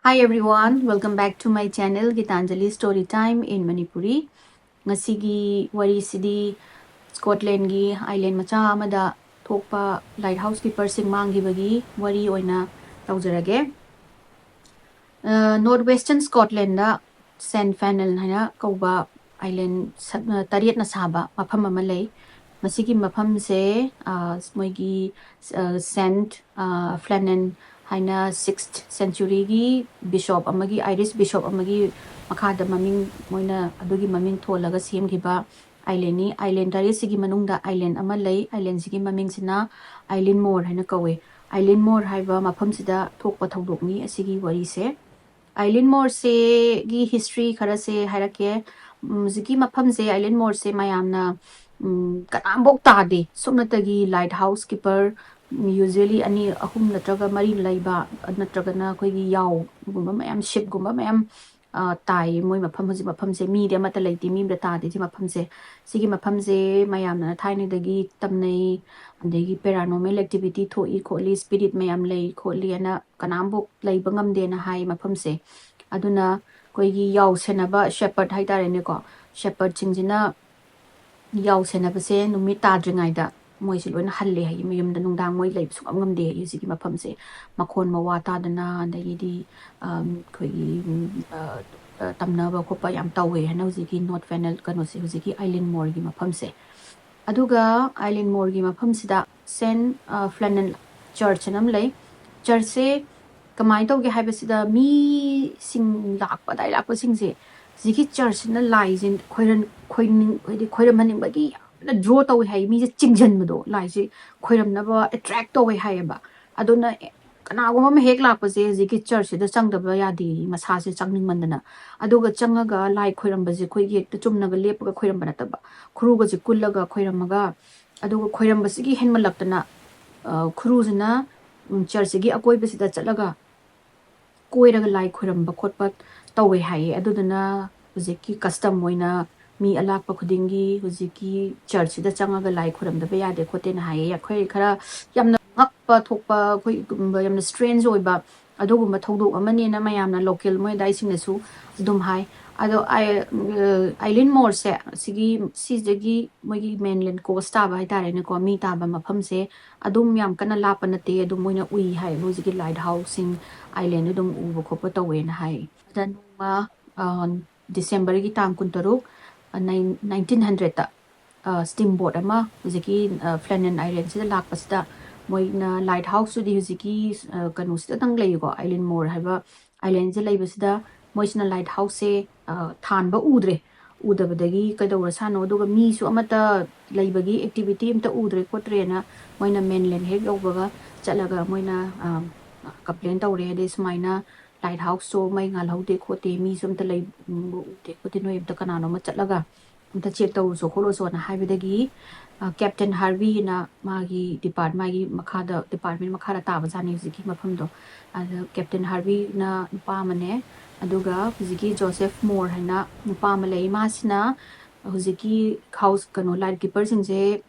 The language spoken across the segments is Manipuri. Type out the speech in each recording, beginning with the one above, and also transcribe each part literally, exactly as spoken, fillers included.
Hi everyone, welcome back to my channel Gitanjali Story Time in Manipuri. ꯉꯁꯤꯒꯤ ꯋꯥꯔꯤꯁꯤꯗꯤ ꯁ꯭ꯀꯣꯠꯂꯦꯟꯒꯤ ꯑꯥꯏꯂꯦꯟ ꯃꯆꯥ ꯑꯃꯗ ꯊꯣꯛꯄ ꯂꯥꯏꯠ ꯍꯥꯎꯁ ꯀꯤꯄꯔꯁꯤꯡ ꯃꯥꯡꯈꯤꯕꯒꯤ ꯋꯥꯔꯤ ꯑꯣꯏꯅ ꯇꯧꯖꯔꯒꯦ꯫ ꯅꯣꯔꯠ ꯋꯦꯁꯇꯔꯟ ꯁ꯭ꯀꯣꯠꯂꯦꯟꯗ ꯁꯦꯟ ꯐꯦꯅꯜ ꯍꯥꯏꯅ ꯀꯧꯕ ꯑꯥꯏꯂꯦꯟ ꯇꯔꯦꯠꯅ ꯁꯥꯕ ꯃꯐꯝ ꯑꯃ ꯂꯩ꯫ ꯃꯁꯤꯒꯤ ꯃꯐꯝꯁꯦ ꯃꯣꯏꯒꯤ ꯁꯦꯟꯠ ꯐ꯭ꯂꯦꯅꯟ ꯍꯥꯏꯅ ꯁꯤꯛꯁ ꯁꯦꯟꯆꯨꯔꯤꯒꯤ ꯕꯤꯁꯣꯞ ꯑꯃꯒꯤ, ꯑꯥꯏꯔꯤꯁ ꯕꯤꯁꯣꯞ ꯑꯃꯒꯤ ꯃꯈꯥꯗ ꯃꯃꯤꯡ, ꯃꯣꯏꯅ ꯑꯗꯨꯒꯤ ꯃꯃꯤꯡ ꯊꯣꯜꯂꯒ ꯁꯦꯝꯈꯤꯕ ꯑꯥꯏꯂꯦꯟꯅꯤ꯫ ꯑꯥꯏꯂꯦꯟ ꯇꯔꯦꯠꯁꯤꯒꯤ ꯃꯅꯨꯡꯗ ꯑꯥꯏꯂꯦꯟ ꯑꯃ ꯂꯩ꯫ ꯑꯥꯏꯂꯦꯟꯁꯤꯒꯤ ꯃꯃꯤꯡꯁꯤꯅ ꯑꯥꯏꯂꯤꯟ ꯃꯣꯔ ꯍꯥꯏꯅ ꯀꯧꯋꯦ꯫ ꯑꯥꯏꯂꯤꯟ ꯃꯣꯔ ꯍꯥꯏꯕ ꯃꯐꯝꯁꯤꯗ ꯊꯣꯛꯄ ꯊꯧꯗꯣꯛꯅꯤ ꯑꯁꯤꯒꯤ ꯋꯥꯔꯤꯁꯦ꯫ ꯑꯥꯏꯂꯤꯟ ꯃꯣꯔꯁꯦꯒꯤ ꯍꯤꯁꯇ꯭ꯔꯤ ꯈꯔꯁꯦ ꯍꯥꯏꯔꯛꯀꯦ꯫ ꯍꯧꯖꯤꯛꯀꯤ ꯃꯐꯝꯁꯦ, ꯑꯥꯏꯂꯤꯟ ꯃꯣꯔꯁꯦ, ꯃꯌꯥꯝꯅ ꯀꯅꯥꯝꯐꯧ ꯇꯥꯗꯦ꯫ ꯁꯨꯞꯅꯇꯒꯤ ꯂꯥꯏꯠ ꯍꯥꯎꯁ ꯀꯤꯄꯔ ꯌꯨꯖ꯭ꯋꯦꯂꯤ ꯑꯅꯤ, ꯑꯍꯨꯝ ꯅꯠꯇ꯭ꯔꯒ ꯃꯔꯤ ꯂꯩꯕ, ꯅꯠꯇ꯭ꯔꯒꯅ ꯑꯩꯈꯣꯏꯒꯤ ꯌꯥꯎꯒꯨꯝꯕ ꯃꯌꯥꯝ, ꯁꯤꯞꯀꯨꯝꯕ ꯃꯌꯥꯝ ꯇꯥꯏ꯫ ꯃꯣꯏ ꯃꯐꯝ, ꯍꯧꯖꯤꯛ ꯃꯐꯝꯁꯦ ꯃꯤꯗꯤ ꯑꯃꯠꯇ ꯂꯩꯇꯦ, ꯃꯤ ꯑꯃꯇ ꯇꯥꯗꯦ ꯁꯤ ꯃꯐꯝꯁꯦ꯫ ꯁꯤꯒꯤ ꯃꯐꯝꯁꯦ ꯃꯌꯥꯝꯅ ꯊꯥꯏꯅꯗꯒꯤ ꯇꯝꯅꯩ, ꯑꯗꯒꯤ ꯄꯦꯔꯥꯅꯣꯔꯃꯦꯜ ꯑꯦꯛꯇꯤꯚꯤꯇꯤ ꯊꯣꯛꯏ ꯈꯣꯠꯂꯤ, ꯁ꯭ꯄꯤꯔꯤꯠ ꯃꯌꯥꯝ ꯂꯩ ꯈꯣꯠꯂꯤ ꯍꯥꯏꯅ ꯀꯅꯥꯝꯐꯧ ꯂꯩꯕ ꯉꯝꯗꯦꯅ ꯍꯥꯏ ꯃꯐꯝꯁꯦ꯫ ꯑꯗꯨꯅ ꯑꯩꯈꯣꯏꯒꯤ ꯌꯥꯎ ꯁꯦꯟꯅꯕ ꯁꯦꯄꯔꯠ ꯍꯥꯏꯇꯥꯔꯦꯅꯦꯀꯣ, ꯁꯦꯄꯔꯠꯁꯤꯡꯁꯤꯅ ꯌꯥꯎ ꯁꯦꯟꯅꯕꯁꯦ ꯅꯨꯃꯤꯠ ꯇꯥꯗ꯭ꯔꯤꯉꯩꯗ ꯃꯣꯏꯁꯦ ꯂꯣꯏꯅ ꯍꯜꯂꯦ ꯍꯥꯏꯌꯦ ꯃꯌꯨꯝꯗ꯫ ꯅꯨꯡꯗꯥꯡ ꯃꯣꯏ ꯂꯩꯕ ꯁꯨꯡꯉꯝ ꯉꯝꯗꯦ ꯍꯥꯏꯌꯦ ꯍꯧꯖꯤꯛꯀꯤ ꯃꯐꯝꯁꯦ꯫ ꯃꯈꯣꯟ ꯃꯋꯥ ꯇꯥꯗꯅ, ꯑꯗꯒꯤꯗꯤ ꯑꯩꯈꯣꯏꯒꯤ ꯇꯝꯅꯕ ꯈꯣꯠꯄ ꯌꯥꯝ ꯇꯧꯋꯦ ꯍꯥꯏꯅ ꯍꯧꯖꯤꯛꯀꯤ ꯅꯣꯔꯠ ꯐꯦꯅꯜ ꯀꯩꯅꯣꯁꯦ, ꯍꯧꯖꯤꯛꯀꯤ ꯑꯥꯏꯂꯤꯟ ꯃꯣꯔꯒꯤ ꯃꯐꯝꯁꯦ꯫ ꯑꯗꯨꯒ ꯑꯥꯏꯂꯤꯟ ꯃꯣꯔꯒꯤ ꯃꯐꯝꯁꯤꯗ ꯁꯦꯟ ꯐ꯭ꯂꯦꯅꯟ ꯆꯔꯆ ꯍꯥꯏꯅ ꯑꯃ ꯂꯩ꯫ ꯆꯔꯆꯁꯦ ꯀꯃꯥꯏꯅ ꯇꯧꯒꯦ ꯍꯥꯏꯕꯁꯤꯗ, ꯃꯤꯁꯤꯡ ꯂꯥꯛꯄ, ꯑꯗꯥꯏ ꯂꯥꯛꯄꯁꯤꯡꯁꯦ ꯍꯧꯖꯤꯛꯀꯤ ꯆꯔꯆꯁꯤꯅ ꯂꯥꯏꯁꯦ ꯈꯣꯏꯔꯟ-, ꯈꯣꯏꯅꯤꯡ-, ꯍꯥꯏꯗꯤ ꯈꯣꯏꯔꯝꯍꯟꯅꯤꯡꯕꯒꯤ ꯌꯥꯝꯅ ꯗ꯭ꯔꯣ ꯇꯧꯋꯦ ꯍꯥꯏ, ꯃꯤꯁꯦ ꯆꯤꯡꯁꯤꯟꯕꯗꯣ, ꯂꯥꯏꯁꯦ ꯈꯣꯏꯔꯝꯅꯕ ꯑꯦꯇ꯭ꯔꯦꯛ ꯇꯧꯋꯦ ꯍꯥꯏꯌꯦꯕ꯫ ꯑꯗꯨꯅ ꯑꯦ, ꯀꯅꯥꯒꯨꯝꯕ ꯑꯃ ꯍꯦꯛ ꯂꯥꯛꯄꯁꯦ ꯍꯧꯖꯤꯛꯀꯤ ꯆꯔꯆꯁꯤꯗ ꯆꯪꯗꯕ ꯌꯥꯗꯦ, ꯃꯁꯥꯁꯦ ꯆꯪꯅꯤꯡꯃꯟꯗꯅ꯫ ꯑꯗꯨꯒ ꯆꯪꯉꯒ ꯂꯥꯏ ꯈꯣꯏꯔꯝꯕꯁꯦ ꯑꯩꯈꯣꯏꯒꯤ ꯍꯦꯛꯇ ꯆꯨꯝꯅꯒ ꯂꯦꯞꯄꯒ ꯈꯣꯏꯔꯝꯕ ꯅꯠꯇꯕ, ꯈꯨꯔꯨꯒꯁꯦ ꯀꯨꯜꯂꯒ ꯈꯣꯏꯔꯝꯃꯒ, ꯑꯗꯨꯒ ꯈꯣꯏꯔꯝꯕꯁꯤꯒꯤ ꯍꯦꯟꯃꯜꯂꯛꯇꯅ, ꯑ, ꯈꯨꯔꯨꯁꯤꯅ, ꯎꯝ, ꯆꯔꯆꯁꯤꯒꯤ ꯑꯀꯣꯏꯕꯁꯤꯗ ꯆꯠꯂꯒ ꯀꯣꯏꯔꯒ ꯂꯥꯏ ꯈꯣꯏꯔꯝꯕ ꯈꯣꯠꯄ ꯇꯧꯋꯦ ꯍꯥꯏꯌꯦ꯫ ꯑꯗꯨꯗꯨꯅ ꯍꯧꯖꯤꯛꯀꯤ ꯀꯁꯇꯝ ꯑꯣꯏꯅ ꯃꯤ ꯑꯂꯥꯛꯄ ꯈꯨꯗꯤꯡꯒꯤ ꯍꯧꯖꯤꯛꯀꯤ ꯆꯔꯆꯁꯤꯗ ꯆꯪꯉꯒ ꯂꯥꯏ ꯈꯣꯏꯔꯝꯗꯕ ꯌꯥꯗꯦ ꯈꯣꯠꯇꯦꯅ ꯍꯥꯏꯌꯦ꯫ ꯑꯩꯈꯣꯏ ꯈꯔ ꯌꯥꯝꯅ ꯉꯛꯄ ꯊꯣꯛꯄ, ꯑꯩꯈꯣꯏ ꯌꯥꯝꯅ ꯁ꯭ꯇ꯭ꯔꯦꯟꯖ ꯑꯣꯏꯕ ꯑꯗꯨꯒꯨꯝꯕ ꯊꯧꯗꯣꯛ ꯑꯃꯅꯦꯅ ꯃꯌꯥꯝꯅ, ꯂꯣꯀꯦꯜ ꯃꯣꯏ ꯑꯗꯥꯏꯁꯤꯡꯅꯁꯨ ꯑꯗꯨꯝ ꯍꯥꯏ꯫ ꯑꯗꯣ ꯑꯥꯏ-, ꯑ, ꯑꯥꯏꯂꯦꯟ ꯃꯣꯔꯁꯦ ꯁꯤꯒꯤ, ꯁꯤꯗꯒꯤ ꯃꯣꯏꯒꯤ ꯃꯦꯟꯂꯦꯟ ꯀꯣꯁ ꯇꯥꯕ ꯍꯥꯏꯇꯥꯔꯦꯅꯦꯀꯣ, ꯃꯤ ꯇꯥꯕ ꯃꯐꯝꯁꯦ ꯑꯗꯨꯝ ꯌꯥꯝ ꯀꯟꯅ ꯂꯥꯞꯄ ꯅꯠꯇꯦ꯫ ꯑꯗꯨꯝ ꯃꯣꯏꯅ ꯎꯏ ꯍꯥꯏ, ꯍꯧꯖꯤꯛꯀꯤ ꯂꯥꯏꯠ ꯍꯥꯎꯁꯁꯤꯡ, ꯑꯥꯏꯂꯦꯟ ꯑꯗꯨꯝ ꯎꯕ ꯈꯣꯠꯄ ꯇꯧꯋꯦꯅ ꯍꯥꯏ꯫ ꯑꯗ ꯅꯣꯡꯃ, ꯑ, ꯗꯤꯁꯦꯝꯕꯔꯒꯤ ꯇꯥꯡ ꯀꯨꯟꯇꯔꯨꯛ, ꯑ, ꯅꯥꯏꯟ-, ꯅꯥꯏꯟꯇꯤꯟ ꯍꯟꯗ꯭ꯔꯦꯠꯇ, ꯑ, ꯁ꯭ꯇꯤꯝ ꯕꯣꯠ ꯑꯃ ꯍꯧꯖꯤꯛꯀꯤ, ꯑ, ꯐ꯭ꯂꯦꯅꯦꯟ ꯑꯥꯏꯂꯦꯟꯁꯤꯗ ꯂꯥꯛꯄꯁꯤꯗ, ꯃꯣꯏꯅ ꯂꯥꯏꯠ ꯍꯥꯎꯁꯇꯨꯗꯤ ꯍꯧꯖꯤꯛꯀꯤ, ꯑ, ꯀꯩꯅꯣꯁꯤꯗꯇꯪ ꯂꯩꯌꯦꯀꯣ, ꯑꯥꯏꯂꯦꯟ ꯃꯣꯔ ꯍꯥꯏꯕ ꯑꯥꯏꯂꯦꯟꯁꯤꯗ ꯂꯩꯕꯁꯤꯗ, ꯃꯣꯏꯁꯤꯅ ꯂꯥꯏꯠ ꯍꯥꯎꯁꯁꯦ, ꯑ, ꯊꯥꯟꯕ ꯎꯗ꯭ꯔꯦ꯫ ꯎꯗꯕꯗꯒꯤ ꯀꯩꯗꯧꯔꯁꯥꯅꯣ, ꯑꯗꯨꯒ ꯃꯤꯁꯨ ꯑꯃꯠꯇ ꯂꯩꯕꯒꯤ ꯑꯦꯛꯇꯤꯚꯤꯇꯤ ꯑꯝꯇ ꯎꯗ꯭ꯔꯦ ꯈꯣꯠꯇ꯭ꯔꯦꯅ ꯃꯣꯏꯅ ꯃꯦꯟꯂꯦꯟ ꯍꯦꯛ ꯌꯧꯕꯒ ꯆꯠꯂꯒ ꯃꯣꯏꯅ, ꯑ, ꯀꯝꯄ꯭ꯂꯦꯟ ꯇꯧꯔꯦ꯫ ꯑꯗꯩ ꯁꯨꯃꯥꯏꯅ ꯂꯥꯏꯠ ꯍꯥꯎꯁꯇꯣ ꯃꯩ ꯉꯥꯜꯍꯧꯗꯦ ꯈꯣꯠꯇꯦ, ꯃꯤꯁꯨ ꯑꯝꯇ ꯂꯩ-, ꯎꯗꯦ ꯈꯣꯠꯇꯦ, ꯅꯣꯏ ꯑꯝꯇ ꯀꯅꯥꯅꯣꯝꯃ ꯆꯠꯂꯒ ꯑꯝꯇ ꯆꯦꯛ ꯇꯧꯔꯨꯁꯣ ꯈꯣꯠꯂꯨꯁꯣꯅ ꯍꯥꯏꯕꯗꯒꯤ, ꯑ, ꯀꯦꯞꯇꯦꯟ ꯍꯥꯔꯚꯤꯅ ꯃꯥꯒꯤ ꯗꯤꯄꯥꯔꯠ-, ꯃꯥꯒꯤ ꯃꯈꯥꯗ, ꯗꯤꯄꯥꯔꯠꯃꯦꯟ ꯃꯈꯥꯗ ꯇꯥꯕꯖꯥꯠꯅꯤ ꯍꯧꯖꯤꯛꯀꯤ ꯃꯐꯝꯗꯣ꯫ ꯑꯗ ꯀꯦꯞꯇꯦꯟ ꯍꯥꯔꯚꯤꯅ ꯅꯨꯄꯥ ꯑꯃꯅꯦ, ꯑꯗꯨꯒ ꯍꯧꯖꯤꯛꯀꯤ ꯖꯣꯁꯦꯐ ꯃꯣꯔ ꯍꯥꯏꯅ ꯅꯨꯄꯥ ꯑꯃ ꯂꯩ꯫ ꯃꯥꯁꯤꯅ ꯍꯧꯖꯤꯛꯀꯤ ꯍꯥꯎꯁ, ꯀꯩꯅꯣ, ꯂꯥꯏꯠ ꯀꯤꯄꯔꯁꯤꯡꯁꯦ,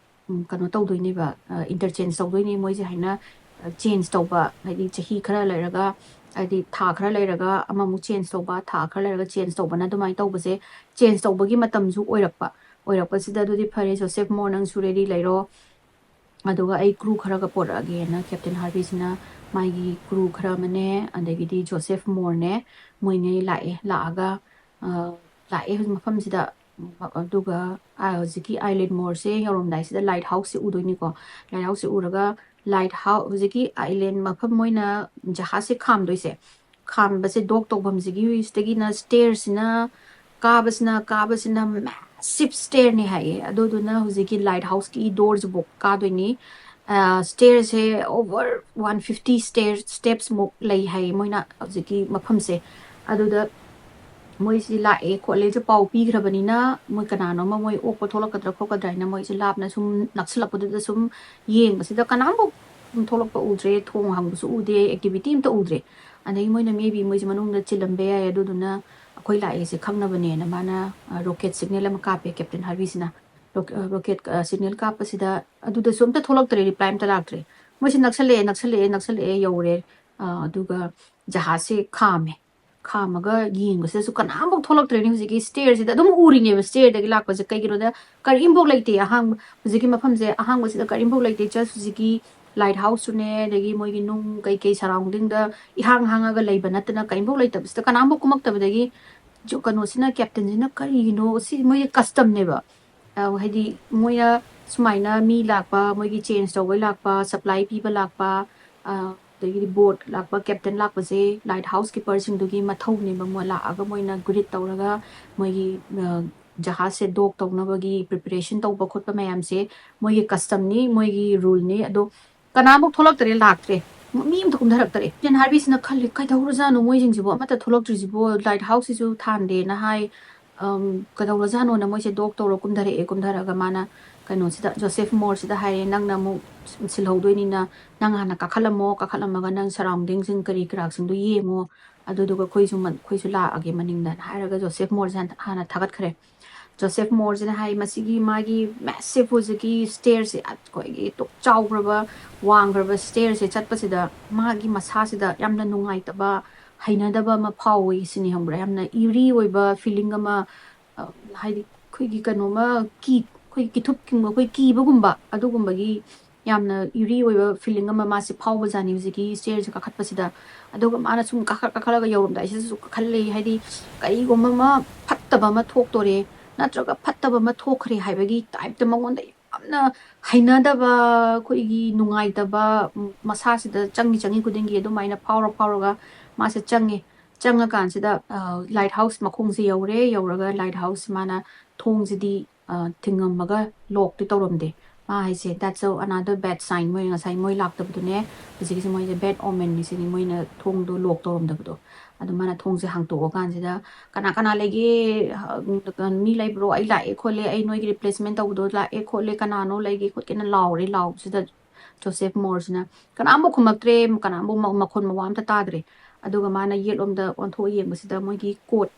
ꯎꯝ, ꯀꯩꯅꯣ ꯇꯧꯗꯣꯏꯅꯦꯕ, ꯑ, ꯏꯟꯇꯔꯆꯦꯟꯖ ꯇꯧꯗꯣꯏꯅꯦ꯫ ꯃꯣꯏꯁꯦ ꯍꯥꯏꯅ, ꯑ, ꯆꯦꯟꯖ ꯇꯧꯕ, ꯍꯥꯏꯗꯤ ꯆꯍꯤ ꯈꯔ ꯂꯩꯔꯒ, ꯍꯥꯏꯗꯤ ꯊꯥ ꯈꯔ ꯂꯩꯔꯒ ꯑꯃꯃꯨꯛ ꯆꯦꯟꯖ ꯇꯧꯕ, ꯊꯥ ꯈꯔ ꯂꯩꯔꯒ ꯆꯦꯟꯖ ꯇꯧꯕꯅ ꯑꯗꯨꯃꯥꯏꯅ ꯇꯧꯕꯁꯦ, ꯆꯦꯟꯖ ꯇꯧꯕꯒꯤ ꯃꯇꯝꯁꯨ ꯑꯣꯏꯔꯛꯄ꯫ ꯑꯣꯏꯔꯛꯄꯁꯤꯗ, "ꯑꯗꯨꯗꯤ ꯐꯔꯦ, ꯖꯣꯁꯦꯐ ꯃꯣꯔ, ꯅꯪꯁꯨ ꯔꯦꯗꯤ ꯂꯩꯔꯣ, ꯑꯗꯨꯒ ꯑꯩ ꯀ꯭ꯔꯨ ꯈꯔꯒ ꯄꯣꯔꯛꯑꯒꯦꯅ" ꯀꯦꯞꯇꯦꯟ ꯍꯥꯔꯚꯤꯁꯤꯅ ꯃꯥꯒꯤ ꯀ꯭ꯔꯨ ꯈꯔ ꯑꯃꯅꯦ, ꯑꯗꯒꯤꯗꯤ ꯖꯣꯁꯦꯐ ꯃꯣꯔꯅꯦ, ꯃꯣꯏꯉꯩ ꯂꯥꯛꯑꯦ꯫ ꯂꯥꯛꯑꯒ, ꯑ, ꯂꯥꯛꯑꯦ ꯍꯧꯖꯤꯛ ꯃꯐꯝꯁꯤꯗ꯫ ꯑꯗꯨꯒ, ꯑ, ꯍꯧꯖꯤꯛꯀꯤ ꯑꯥꯏꯂꯦꯟ ꯃꯣꯔꯁꯦ ꯌꯧꯔꯝꯗꯥꯏꯁꯤꯗ ꯂꯥꯏꯠ ꯍꯥꯎꯁꯁꯦ ꯎꯗꯣꯏꯅꯤꯀꯣ꯫ ꯂꯥꯏꯠ ꯍꯥꯎꯁꯁꯦ ꯎꯔꯒ, ꯂꯥꯏꯠ ꯍꯥꯎ-, ꯍꯧꯖꯤꯛꯀꯤ ꯑꯥꯏꯂꯦꯟ ꯃꯐꯝ ꯃꯣꯏꯅ ꯖꯍꯥꯖꯁꯦ ꯈꯥꯝꯗꯣꯏꯁꯦ, ꯈꯥꯝꯕꯁꯦ ꯗꯣꯛ ꯇꯧꯐꯝꯁꯤꯒꯤ ꯁꯤꯗꯒꯤꯅ ꯁ꯭ꯇꯦꯔꯁꯤꯅ ꯀꯥꯕꯁꯤꯅ, ꯀꯥꯕꯁꯤꯅ ꯃꯦꯁꯤꯞ ꯁ꯭ꯇꯦꯔꯅꯤ ꯍꯥꯏꯌꯦ꯫ ꯑꯗꯨꯗꯨꯅ ꯍꯧꯖꯤꯛꯀꯤ ꯂꯥꯏꯠ ꯍꯥꯎꯁꯀꯤ ꯗꯣꯔꯁꯤꯐꯥꯎ ꯀꯥꯗꯣꯏꯅꯤ꯫ ꯑ, ꯁ꯭ꯇꯦꯔꯁꯦ ꯑꯣꯚꯔ ꯋꯥꯟ ꯐꯤꯐꯇꯤ ꯁ꯭ꯇꯦꯔ, ꯁ꯭ꯇꯦꯞꯁꯃꯨꯛ ꯂꯩ ꯍꯥꯏꯌꯦ ꯃꯣꯏꯅ ꯍꯧꯖꯤꯛꯀꯤ ꯃꯐꯝꯁꯦ꯫ ꯑꯗꯨꯗ ꯃꯣꯏꯁꯤ ꯂꯥꯛꯑꯦ ꯈꯣꯠꯂꯦꯁꯦ ꯄꯥꯎ ꯄꯤꯈ꯭ꯔꯕꯅꯤꯅ, ꯃꯣꯏ ꯀꯅꯥꯅꯣꯝꯃ ꯃꯣꯏ ꯑꯣꯛꯄ ꯊꯣꯛꯂꯛꯀꯗ꯭ꯔꯥ ꯈꯣꯠꯀꯗ꯭ꯔꯥ ꯍꯥꯏꯅ ꯃꯣꯏꯁꯦ ꯂꯥꯞꯅ ꯁꯨꯝ ꯅꯛꯁꯤꯜꯂꯛꯄꯗꯨꯗ ꯁꯨꯝ ꯌꯦꯡꯕꯁꯤꯗ ꯀꯅꯥꯝꯐꯥꯎ ꯊꯣꯛꯂꯛꯄ ꯎꯗ꯭ꯔꯦ, ꯊꯣꯡ ꯍꯥꯡꯕꯁꯨ ꯎꯗꯦ, ꯑꯦꯛꯇꯤꯚꯤꯇꯤ ꯑꯝꯇ ꯎꯗ꯭ꯔꯦ꯫ ꯑꯗꯒꯤ ꯃꯣꯏꯅ maybe ꯃꯣꯏꯁꯦ ꯃꯅꯨꯡꯗ ꯆꯤꯜꯂꯝꯕ ꯌꯥꯏ, ꯑꯗꯨꯗꯨꯅ ꯑꯩꯈꯣꯏ ꯂꯥꯛꯑꯦꯁꯦ ꯈꯪꯅꯕꯅꯦꯅ ꯃꯥꯅ, ꯑ, ꯔꯣꯀꯦꯠ ꯁꯤꯒꯅꯦꯜ ꯑꯃ ꯀꯥꯞꯄꯦ ꯀꯦꯞꯇꯦꯟ ꯍꯥꯔꯚꯤꯁꯤꯅ꯫ ꯔꯣꯛ-, ꯑ, ꯔꯣꯀꯦꯠ, ꯑ, ꯁꯤꯒꯅꯦꯜ ꯀꯥꯞꯄꯁꯤꯗ ꯑꯗꯨꯗꯁꯨ ꯑꯝꯇ ꯊꯣꯛꯂꯛꯇ꯭ꯔꯦ, ꯔꯤꯄ꯭ꯂꯥꯏ ꯑꯝꯇ ꯂꯥꯛꯇ꯭ꯔꯦ꯫ ꯃꯣꯏꯁꯦ ꯅꯛꯁꯜꯂꯛꯑꯦ, ꯅꯛꯁꯜꯂꯛꯑꯦ, ꯅꯛꯁꯜꯂꯛꯑꯦ, ꯌꯧꯔꯦ꯫ ꯑꯗꯨꯒ ꯖꯍꯥꯖꯁꯦ ꯈꯥꯝꯃꯦ꯫ ꯈꯥꯝꯃꯒ ꯌꯦꯡꯕꯁꯤꯗꯁꯨ ꯀꯅꯥꯝꯐꯥꯎ ꯊꯣꯛꯂꯛꯇ꯭ꯔꯦꯅꯦ꯫ ꯍꯧꯖꯤꯛꯀꯤ ꯁ꯭ꯇꯦꯌꯔꯁꯤꯗ ꯑꯗꯨꯝ ꯎꯔꯤꯅꯦꯕ, ꯁ꯭ꯇꯦꯌꯔꯗꯒꯤ ꯂꯥꯛꯄꯁꯦ꯫ ꯀꯩꯒꯤꯅꯣꯗ ꯀꯔꯤꯝꯐꯥꯎ ꯂꯩꯇꯦ꯫ ꯑꯍꯥꯡꯕ ꯍꯧꯖꯤꯛꯀꯤ ꯃꯐꯝꯁꯦ, ꯑꯍꯥꯡꯕꯁꯤꯗ ꯀꯔꯤꯝꯐꯥꯎ ꯂꯩꯇꯦ꯫ ꯖꯁ ꯍꯧꯖꯤꯛꯀꯤ ꯂꯥꯏꯠ ꯍꯥꯎꯁꯁꯨꯅꯦ, ꯑꯗꯒꯤ ꯃꯣꯏꯒꯤ ꯅꯨꯡ ꯀꯩꯀꯩ ꯁꯔꯥꯎꯟꯗꯤꯡꯗ ꯏꯍꯥꯡ ꯍꯥꯡꯉꯒ ꯂꯩꯕ ꯅꯠꯇꯅ ꯀꯔꯤꯝꯐꯥꯎ ꯂꯩꯇꯕꯁꯤꯗ ꯀꯅꯥꯝꯐꯥꯎ ꯀꯨꯝꯃꯛꯇꯕꯗꯒꯤ ꯖꯣ- ꯀꯩꯅꯣꯁꯤꯅ, ꯀꯦꯞꯇꯦꯟꯁꯤꯅ, "ꯀꯔꯤꯒꯤꯅꯣ ꯁꯤ?" ꯃꯣꯏꯒꯤ ꯀꯁꯇꯝꯅꯦꯕ꯫ ꯍꯥꯏꯗꯤ ꯃꯣꯏꯅ ꯁꯨꯃꯥꯏꯅ ꯃꯤ ꯂꯥꯛꯄ, ꯃꯣꯏꯒꯤ ꯆꯦꯟꯖ ꯇꯧꯕꯩ ꯂꯥꯛꯄ, ꯁꯄ꯭ꯂꯥꯏ ꯄꯤꯕ ꯂꯥꯛꯄ, ꯑꯗꯒꯤꯗꯤ ꯕꯣꯠ ꯂꯥꯛꯄ, ꯀꯦꯞꯇꯦꯟ ꯂꯥꯛꯄꯁꯦ ꯂꯥꯏꯠ ꯍꯥꯎꯁ ꯀꯤꯄꯔꯁꯤꯡꯗꯨꯒꯤ ꯃꯊꯧꯅꯦꯕ꯫ ꯃꯣꯏ ꯂꯥꯛꯑꯒ ꯃꯣꯏꯅ ꯒ꯭ꯔꯤꯠ ꯇꯧꯔꯒ ꯃꯣꯏꯒꯤ ꯖꯍꯥꯖꯁꯦ ꯗꯣꯛ ꯇꯧꯅꯕꯒꯤ ꯄ꯭ꯔꯤꯄꯦꯔꯦꯁꯟ ꯇꯧꯕ ꯈꯣꯠꯄ ꯃꯌꯥꯝꯁꯦ ꯃꯣꯏꯒꯤ ꯀꯁꯇꯝꯅꯤ, ꯃꯣꯏꯒꯤ ꯔꯨꯜꯅꯤ꯫ ꯑꯗꯣ ꯀꯅꯥꯃꯨꯛ ꯊꯣꯛꯂꯛꯇꯔꯦ, ꯂꯥꯛꯇ꯭ꯔꯦ꯫ ꯃꯤ ꯑꯝꯇ ꯀꯨꯝꯊꯔꯛꯇꯔꯦ꯫ ꯀꯦꯞꯇꯦꯟ ꯍꯥꯔꯕꯤꯁꯤꯅ ꯈꯜꯂꯤ, "ꯀꯩꯗꯧꯔꯖꯥꯠꯅꯣ ꯃꯣꯏꯁꯤꯡꯁꯤꯕꯨ? ꯑꯃꯠꯇ ꯊꯣꯛꯂꯛꯇ꯭ꯔꯤꯁꯤꯕꯨ? ꯂꯥꯏꯠ ꯍꯥꯎꯁꯁꯤꯁꯨ ꯊꯥꯟꯗꯦꯅ ꯍꯥꯏ꯫ ꯀꯩꯗꯧꯔꯖꯥꯠꯅꯣꯅ ꯃꯣꯏꯁꯦ ꯗꯣꯛ ꯇꯧꯔ ꯀꯨꯝꯊꯔꯛꯑꯦ꯫ ꯀꯨꯝꯊꯔꯛꯑꯒ ꯃꯥꯅ ꯀꯩꯅꯣꯁꯤꯗ, ꯖꯣꯁꯦꯐ ꯃꯣꯔꯁꯤꯗ ꯍꯥꯏꯔꯦ, "ꯅꯪꯅ ꯑꯃꯨꯛ ꯁꯤꯜꯍꯧꯗꯣꯏꯅꯤꯅ ꯅꯪ ꯍꯥꯟꯅ ꯀꯥꯈꯠꯂꯝꯃꯣ, ꯀꯥꯈꯠꯂꯝꯃꯒ ꯅꯪ ꯁꯔꯥꯎꯟꯗꯤꯡꯁꯤꯡ ꯀꯔꯤ ꯀꯔꯥꯁꯤꯡꯗꯣ ꯌꯦꯡꯉꯣ, ꯑꯗꯨꯗꯨꯒ ꯑꯩꯈꯣꯏꯁꯨ ꯑꯩꯈꯣꯏꯁꯨ ꯂꯥꯛꯑꯒꯦ ꯃꯅꯤꯡꯗꯅ" ꯍꯥꯏꯔꯒ ꯖꯣꯁꯦꯐ ꯃꯣꯔꯁꯦ ꯍꯥꯟꯅ ꯊꯥꯒꯠꯈ꯭ꯔꯦ꯫ ꯖꯣꯁꯦꯐ ꯃꯣꯔꯁꯤꯅ ꯍꯥꯏ, "ꯃꯁꯤꯒꯤ ꯃꯥꯒꯤ ꯃꯦꯁꯤꯐ ꯍꯧꯖꯤꯛꯀꯤ ꯁ꯭ꯇꯦꯌꯔꯁꯦ, ꯑꯩꯈꯣꯏꯒꯤ ꯇꯣꯛ ꯆꯥꯎꯈ꯭ꯔꯕ, ꯋꯥꯡꯈ꯭ꯔꯕ ꯁ꯭ꯇꯦꯌꯔꯁꯦ ꯆꯠꯄꯁꯤꯗ ꯃꯥꯒꯤ ꯃꯁꯥꯁꯤꯗ ꯌꯥꯝꯅ ꯅꯨꯡꯉꯥꯏꯇꯕ, ꯍꯩꯅꯗꯕ ꯑꯃ ꯐꯥꯎꯋꯤ ꯁꯤꯅꯤ, ꯈꯪꯕ꯭ꯔꯥ? ꯌꯥꯝꯅ ꯏꯔꯤ ꯑꯣꯏꯕ ꯐꯤꯂꯤꯡ ꯑꯃ, ꯍꯥꯏꯗꯤ ꯑꯩꯈꯣꯏꯒꯤ ꯀꯩꯅꯣꯝꯃ ꯀꯤ ꯑꯩꯈꯣꯏ ꯀꯤꯊꯨꯞ ꯑꯩꯈꯣꯏ ꯀꯤꯕꯒꯨꯝꯕ ꯑꯗꯨꯒꯨꯝꯕꯒꯤ ꯌꯥꯝꯅ ꯏꯔꯤ ꯑꯣꯏꯕ ꯐꯤꯂꯤꯡ ꯑꯃ ꯃꯥꯁꯦ ꯐꯥꯎꯕꯖꯥꯠꯅꯤ ꯍꯧꯖꯤꯛꯀꯤ ꯁ꯭ꯇꯦꯌꯔꯁꯦ ꯀꯥꯈꯠꯄꯁꯤꯗ꯫ ꯑꯗꯨꯒ ꯃꯥꯅ ꯁꯨꯝ ꯀꯥꯈꯠ ꯀꯥꯈꯠꯂꯒ ꯌꯧꯔꯝꯗꯥꯏꯁꯤꯗꯁꯨ ꯀꯥꯈꯠꯂꯦ, ꯍꯥꯏꯗꯤ ꯀꯔꯤꯒꯨꯝꯕ ꯑꯃ ꯐꯠꯇꯕ ꯑꯃ ꯊꯣꯛꯇꯣꯔꯦ ꯅꯠꯇ꯭ꯔꯒ ꯐꯠꯇꯕ ꯑꯃ ꯊꯣꯛꯈ꯭ꯔꯦ ꯍꯥꯏꯕꯒꯤ ꯇꯥꯏꯞꯇ ꯃꯉꯣꯟꯗ ꯌꯥꯝꯅ ꯍꯩꯅꯗꯕ, ꯑꯩꯈꯣꯏꯒꯤ ꯅꯨꯡꯉꯥꯏꯇꯕ, ꯃꯁꯥꯁꯤꯗ ꯆꯪꯉꯤ ꯆꯪꯉꯤ ꯈꯨꯗꯤꯡꯒꯤ ꯑꯗꯨꯃꯥꯏꯅ ꯐꯥꯎꯔ ꯐꯥꯎꯔꯒ ꯃꯥꯁꯦ ꯆꯪꯉꯦ꯫ ꯆꯪꯉꯀꯥꯟꯁꯤꯗ ꯂꯥꯏꯠ ꯍꯥꯎꯁ ꯃꯈꯣꯡꯁꯦ ꯌꯧꯔꯦ꯫ ꯌꯧꯔꯒ ꯂꯥꯏꯠ ꯍꯥꯎꯁ ꯃꯥꯅ ꯊꯣꯡꯁꯤꯗꯤ ꯊꯤꯡꯉꯝꯃꯒ ꯂꯣꯛꯇꯤ ꯇꯧꯔꯝꯗꯦ꯫ ꯃꯥ ꯍꯥꯏꯁꯦ, "That's a another bad sign", ꯃꯣꯏ ꯉꯁꯥꯏ ꯃꯣꯏ ꯂꯥꯛꯇꯕꯗꯨꯅꯦ, ꯍꯧꯖꯤꯛꯀꯤꯁꯦ ꯃꯣꯏꯁꯦ ꯕꯦꯠ ꯑꯣꯃꯦꯟꯅꯤ ꯁꯤꯅꯤ, ꯃꯣꯏꯅ ꯊꯣꯡꯗꯣ ꯂꯣꯛ ꯇꯧꯔꯝꯗꯕꯗꯣ꯫ ꯑꯗꯨ ꯃꯥꯅ ꯊꯣꯡꯁꯦ ꯍꯥꯡꯇꯣꯛꯑꯀꯥꯟꯁꯤꯗ, "ꯀꯅꯥ ꯀꯅꯥ ꯂꯩꯒꯦ? ꯃꯤ ꯂꯩꯕ꯭ꯔꯣ? ꯑꯩ ꯂꯥꯛꯑꯦ ꯈꯣꯠꯂꯦ, ꯑꯩ ꯅꯣꯏꯒꯤ ꯔꯤꯄ꯭ꯂꯦꯁꯃꯦꯟ ꯇꯧꯕꯗꯣ ꯂꯥꯛꯑꯦ ꯈꯣꯠꯂꯦ, ꯀꯅꯥꯅꯣ ꯂꯩꯒꯦ ꯈꯣꯠꯀꯦꯅ?" ꯂꯥꯎꯔꯦ꯫ ꯂꯥꯎꯕꯁꯤꯗ ꯖꯣꯁꯦꯐ ꯃꯣꯔꯁꯤꯅ ꯀꯅꯥꯝꯕꯨ ꯈꯨꯝꯃꯛꯇ꯭ꯔꯦ, ꯀꯅꯥꯝꯕꯨ ꯃꯈꯣꯟ ꯃꯋꯥ ꯑꯝꯇ ꯇꯥꯗ꯭ꯔꯦ꯫ ꯑꯗꯨꯒ ꯃꯥꯅ ꯌꯦꯠꯂꯣꯝꯗ ꯑꯣꯟꯊꯣꯛꯑ ꯌꯦꯡꯕꯁꯤꯗ ꯃꯣꯏꯒꯤ ꯀꯣꯠ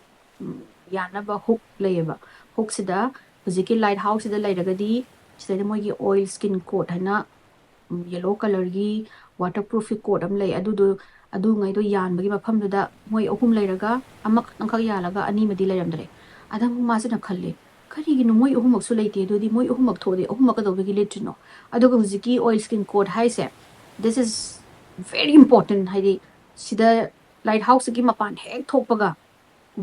ꯌꯥꯟꯅꯕ ꯍꯨꯛ ꯂꯩꯌꯦꯕ꯫ ꯍꯨꯛꯁꯤꯗ ꯍꯧꯖꯤꯛꯀꯤ ꯂꯥꯏꯠ ꯍꯥꯎꯁꯁꯤꯗ ꯂꯩꯔꯒꯗꯤ ꯁꯤꯗꯩꯗ ꯃꯣꯏꯒꯤ ꯑꯣꯏꯜ ꯁ꯭ꯀꯤꯟ ꯀꯣꯠ ꯍꯥꯏꯅ ꯌꯦꯂꯣ ꯀꯂꯔꯒꯤ ꯋꯥꯇꯔ ꯄ꯭ꯔꯨꯐꯀꯤ ꯀꯣꯠ ꯑꯃ ꯂꯩ꯫ ꯑꯗꯨꯗꯣ, ꯑꯗꯨꯉꯩꯗꯣ ꯌꯥꯟꯕꯒꯤ ꯃꯐꯝꯗꯨꯗ ꯃꯣꯏ ꯑꯍꯨꯝ ꯂꯩꯔꯒ ꯑꯃꯈꯛꯇꯪꯈꯛ ꯌꯥꯜꯂꯒ ꯑꯅꯤꯃꯗꯤ ꯂꯩꯔꯝꯗ꯭ꯔꯦ꯫ ꯑꯗ ꯑꯃꯨꯛ ꯃꯥꯁꯤꯅ ꯈꯜꯂꯦ, "ꯀꯔꯤꯒꯤꯅꯣ ꯃꯣꯏ ꯑꯍꯨꯝꯃꯛꯁꯨ ꯂꯩꯇꯦ? ꯑꯗꯨꯗꯤ ꯃꯣꯏ ꯑꯍꯨꯝꯃꯛ ꯊꯣꯛꯑꯗꯤ ꯑꯍꯨꯝꯃꯛ ꯀꯩꯗꯧꯕꯒꯤ ꯂꯤꯠꯇ꯭ꯔꯤꯅꯣ?" ꯑꯗꯨꯒ ꯍꯧꯖꯤꯛꯀꯤ ꯑꯣꯏꯜ ꯁ꯭ꯀꯤꯟ ꯀꯣꯠ ꯍꯥꯏꯁꯦ, this is very important꯫ ꯍꯥꯏꯗꯤ ꯁꯤꯗ ꯂꯥꯏꯠ ꯍꯥꯎꯁꯇꯒꯤ ꯃꯄꯥꯟ ꯍꯦꯛ ꯊꯣꯛꯄꯒ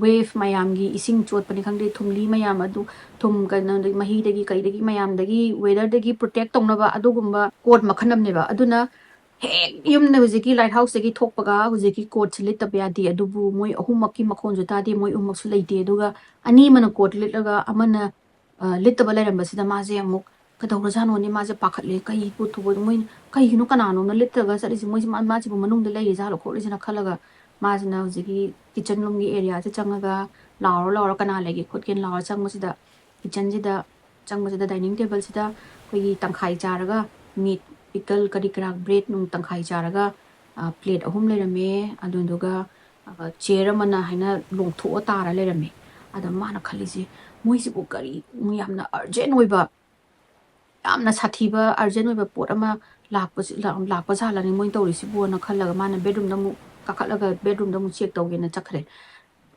ꯋꯦꯐ ꯃꯌꯥꯝꯒꯤ, ꯏꯁꯤꯡ ꯆꯣꯠꯄꯅꯤ ꯈꯪꯗꯦ, ꯊꯨꯝꯂꯤ ꯃꯌꯥꯝ ꯑꯗꯨ, ꯊꯨꯝ, ꯀꯩꯅꯣꯗꯒꯤ, ꯃꯍꯤꯗꯒꯤ, ꯀꯩꯗꯒꯤ, ꯃꯌꯥꯝꯗꯒꯤ, ꯋꯦꯗꯔꯗꯒꯤ ꯄ꯭ꯔꯣꯇꯦꯛ ꯇꯧꯅꯕ ꯑꯗꯨꯒꯨꯝꯕ ꯀꯣꯠ ꯃꯈꯜ ꯑꯃꯅꯦꯕ꯫ ꯑꯗꯨꯅ ꯍꯦꯛ ꯌꯨꯝꯗ ꯍꯧꯖꯤꯛꯀꯤ ꯂꯥꯏꯠ ꯍꯥꯎꯁꯇꯒꯤ ꯊꯣꯛꯄꯒ ꯍꯧꯖꯤꯛꯀꯤ ꯀꯣꯠꯁꯦ ꯂꯤꯠꯇꯕ ꯌꯥꯗꯦ꯫ ꯑꯗꯨꯕꯨ ꯃꯣꯏ ꯑꯍꯨꯝꯃꯛꯀꯤ ꯃꯈꯣꯟꯁꯨ ꯇꯥꯗꯦ, ꯃꯣꯏ ꯑꯍꯨꯝꯃꯛꯁꯨ ꯂꯩꯇꯦ꯫ ꯑꯗꯨꯒ ꯑꯅꯤ ꯑꯃꯅ ꯀꯣꯠ ꯂꯤꯠꯂꯒ ꯑꯃꯅ, ꯑ, ꯂꯤꯠꯇꯕ ꯂꯩꯔꯝꯕꯁꯤꯗ ꯃꯥꯁꯦ ꯑꯃꯨꯛ ꯀꯩꯗꯧꯔꯖꯥꯠꯅꯣꯅꯦ, ꯃꯥꯁꯦ ꯄꯥꯈꯠꯂꯦ꯫ ꯀꯩ ꯄꯣꯠ ꯊꯨꯕ, ꯃꯣꯏ ꯀꯩꯒꯤꯅꯣ, ꯀꯅꯥꯅꯣꯝꯅ ꯂꯤꯠꯇ꯭ꯔꯒ ꯆꯠꯂꯤꯁꯦ? ꯃꯣꯏꯁꯦ ꯃꯥ-, ꯃꯥꯁꯤꯕꯨ ꯃꯅꯨꯡꯗ ꯂꯩꯔꯤꯖꯥꯠꯂꯣ ꯈꯣꯠꯂꯤꯁꯤꯅ ꯈꯜꯂꯒ ꯃꯥꯁꯤꯅ ꯍꯧꯖꯤꯛꯀꯤ ꯀꯤꯆꯟ ꯔꯨꯝꯒꯤ ꯑꯦꯔꯤꯌꯥꯁꯦ ꯆꯪꯉꯒ ꯂꯥꯎꯔ ꯂꯥꯎꯔ, "ꯀꯅꯥ ꯂꯩꯒꯦ ꯈꯣꯠꯀꯦꯅ?" ꯂꯥꯎꯔ ꯆꯪꯕꯁꯤꯗ, ꯀꯤꯆꯟꯁꯤꯗ ꯆꯪꯕꯁꯤꯗ, ꯗꯥꯏꯅꯤꯡ ꯇꯦꯕꯜꯁꯤꯗ ꯑꯩꯈꯣꯏꯒꯤ ꯇꯪꯈꯥꯏ ꯆꯥꯔꯒ ꯃꯤꯠ, ꯄꯤꯀꯜ, ꯀꯔꯤ ꯀꯔꯥ, ꯕ꯭ꯔꯦꯗ ꯅꯨꯡ ꯇꯪꯈꯥꯏ ꯆꯥꯔꯒ, ꯑ, ꯄ꯭ꯂꯦꯠ ꯑꯍꯨꯝ ꯂꯩꯔꯝꯃꯦ꯫ ꯑꯗꯨꯗꯨꯒ, ꯑ, ꯆꯤꯌꯔ ꯑꯃꯅ ꯍꯥꯏꯅ ꯂꯣꯡꯊꯣꯛꯑ ꯇꯥꯔ ꯂꯩꯔꯝꯃꯦ꯫ ꯑꯗ ꯃꯥꯅ ꯈꯜꯂꯤꯁꯦ, "ꯃꯣꯏꯁꯤꯕꯨ ꯀꯔꯤ ꯌꯥꯝꯅ ꯑꯔꯖꯦꯟ ꯑꯣꯏꯕ, ꯌꯥꯝꯅ ꯁꯥꯊꯤꯕ, ꯑꯔꯖꯦꯟ ꯑꯣꯏꯕ ꯄꯣꯠ ꯑꯃ ꯂꯥꯛꯄꯁꯤ-, ꯂꯥꯛ-, ꯂꯥꯛꯄ ꯖꯥꯠꯂꯅꯦ ꯃꯣꯏꯅ ꯇꯧꯔꯤꯁꯤꯕꯨꯅ?" ꯈꯜꯂꯒ ꯃꯥꯅ ꯕꯦꯗꯔꯨꯝꯗ ꯑꯃꯨꯛ ꯀꯥꯈꯠꯂꯒ ꯕꯦꯗꯔꯨꯝꯗ ꯑꯃꯨꯛ ꯆꯦꯛ ꯇꯧꯒꯦꯅ ꯆꯠꯈ꯭ꯔꯦ꯫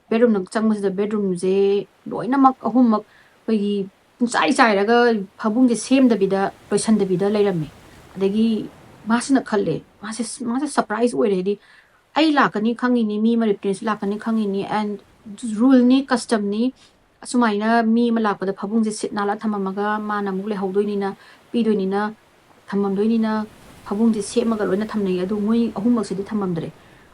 ꯕꯦꯗꯔꯨꯝꯗ ꯆꯪꯕꯁꯤꯗ ꯕꯦꯗꯔꯨꯝꯁꯦ ꯂꯣꯏꯅꯃꯛ ꯑꯍꯨꯝꯃꯛ ꯑꯩꯈꯣꯏꯒꯤ ꯄꯨꯡꯆꯥꯏ ꯆꯥꯏꯔꯒ ꯐꯃꯨꯡꯁꯦ ꯁꯦꯝꯗꯕꯤꯗ, ꯂꯣꯏꯁꯟꯗꯕꯤꯗ ꯂꯩꯔꯝꯃꯦ꯫ ꯑꯗꯒꯤ ꯃꯥꯁꯤꯅ ꯈꯜꯂꯦ, ꯃꯥꯁꯦ, ꯃꯥꯁꯦ ꯁꯔꯄ꯭ꯔꯥꯏꯁ ꯑꯣꯏꯔꯦ꯫ ꯍꯥꯏꯗꯤ ꯑꯩ ꯂꯥꯛꯀꯅꯤ ꯈꯪꯉꯤꯅꯤ, ꯃꯤ ꯑꯃ ꯔꯤꯄ꯭ꯂꯦꯁ ꯂꯥꯛꯀꯅꯤ ꯈꯪꯉꯤꯅꯤ, and ꯔꯨꯜꯅꯤ, ꯀꯁꯇꯝꯅꯤ, ꯑꯁꯨꯃꯥꯏꯅ ꯃꯤ ꯑꯃ ꯂꯥꯛꯄꯗ ꯐꯃꯨꯡꯁꯦ ꯁꯤꯠ ꯅꯥꯜꯂ ꯊꯝꯃꯝꯃꯒ ꯃꯥꯅ ꯑꯃꯨꯛ ꯂꯩꯍꯧꯗꯣꯏꯅꯤꯅ, ꯄꯤꯗꯣꯏꯅꯤꯅ, ꯊꯝꯃꯝꯗꯣꯏꯅꯤꯅ ꯐꯃꯨꯡꯁꯦ ꯁꯦꯝꯃꯒ ꯂꯣꯏꯅ ꯊꯝꯅꯩ꯫ ꯑꯗꯨ ꯃꯣꯏ ꯑꯍꯨꯝꯃꯛꯁꯤꯗꯤ ꯊꯝꯃꯝꯗ꯭ꯔꯦ꯫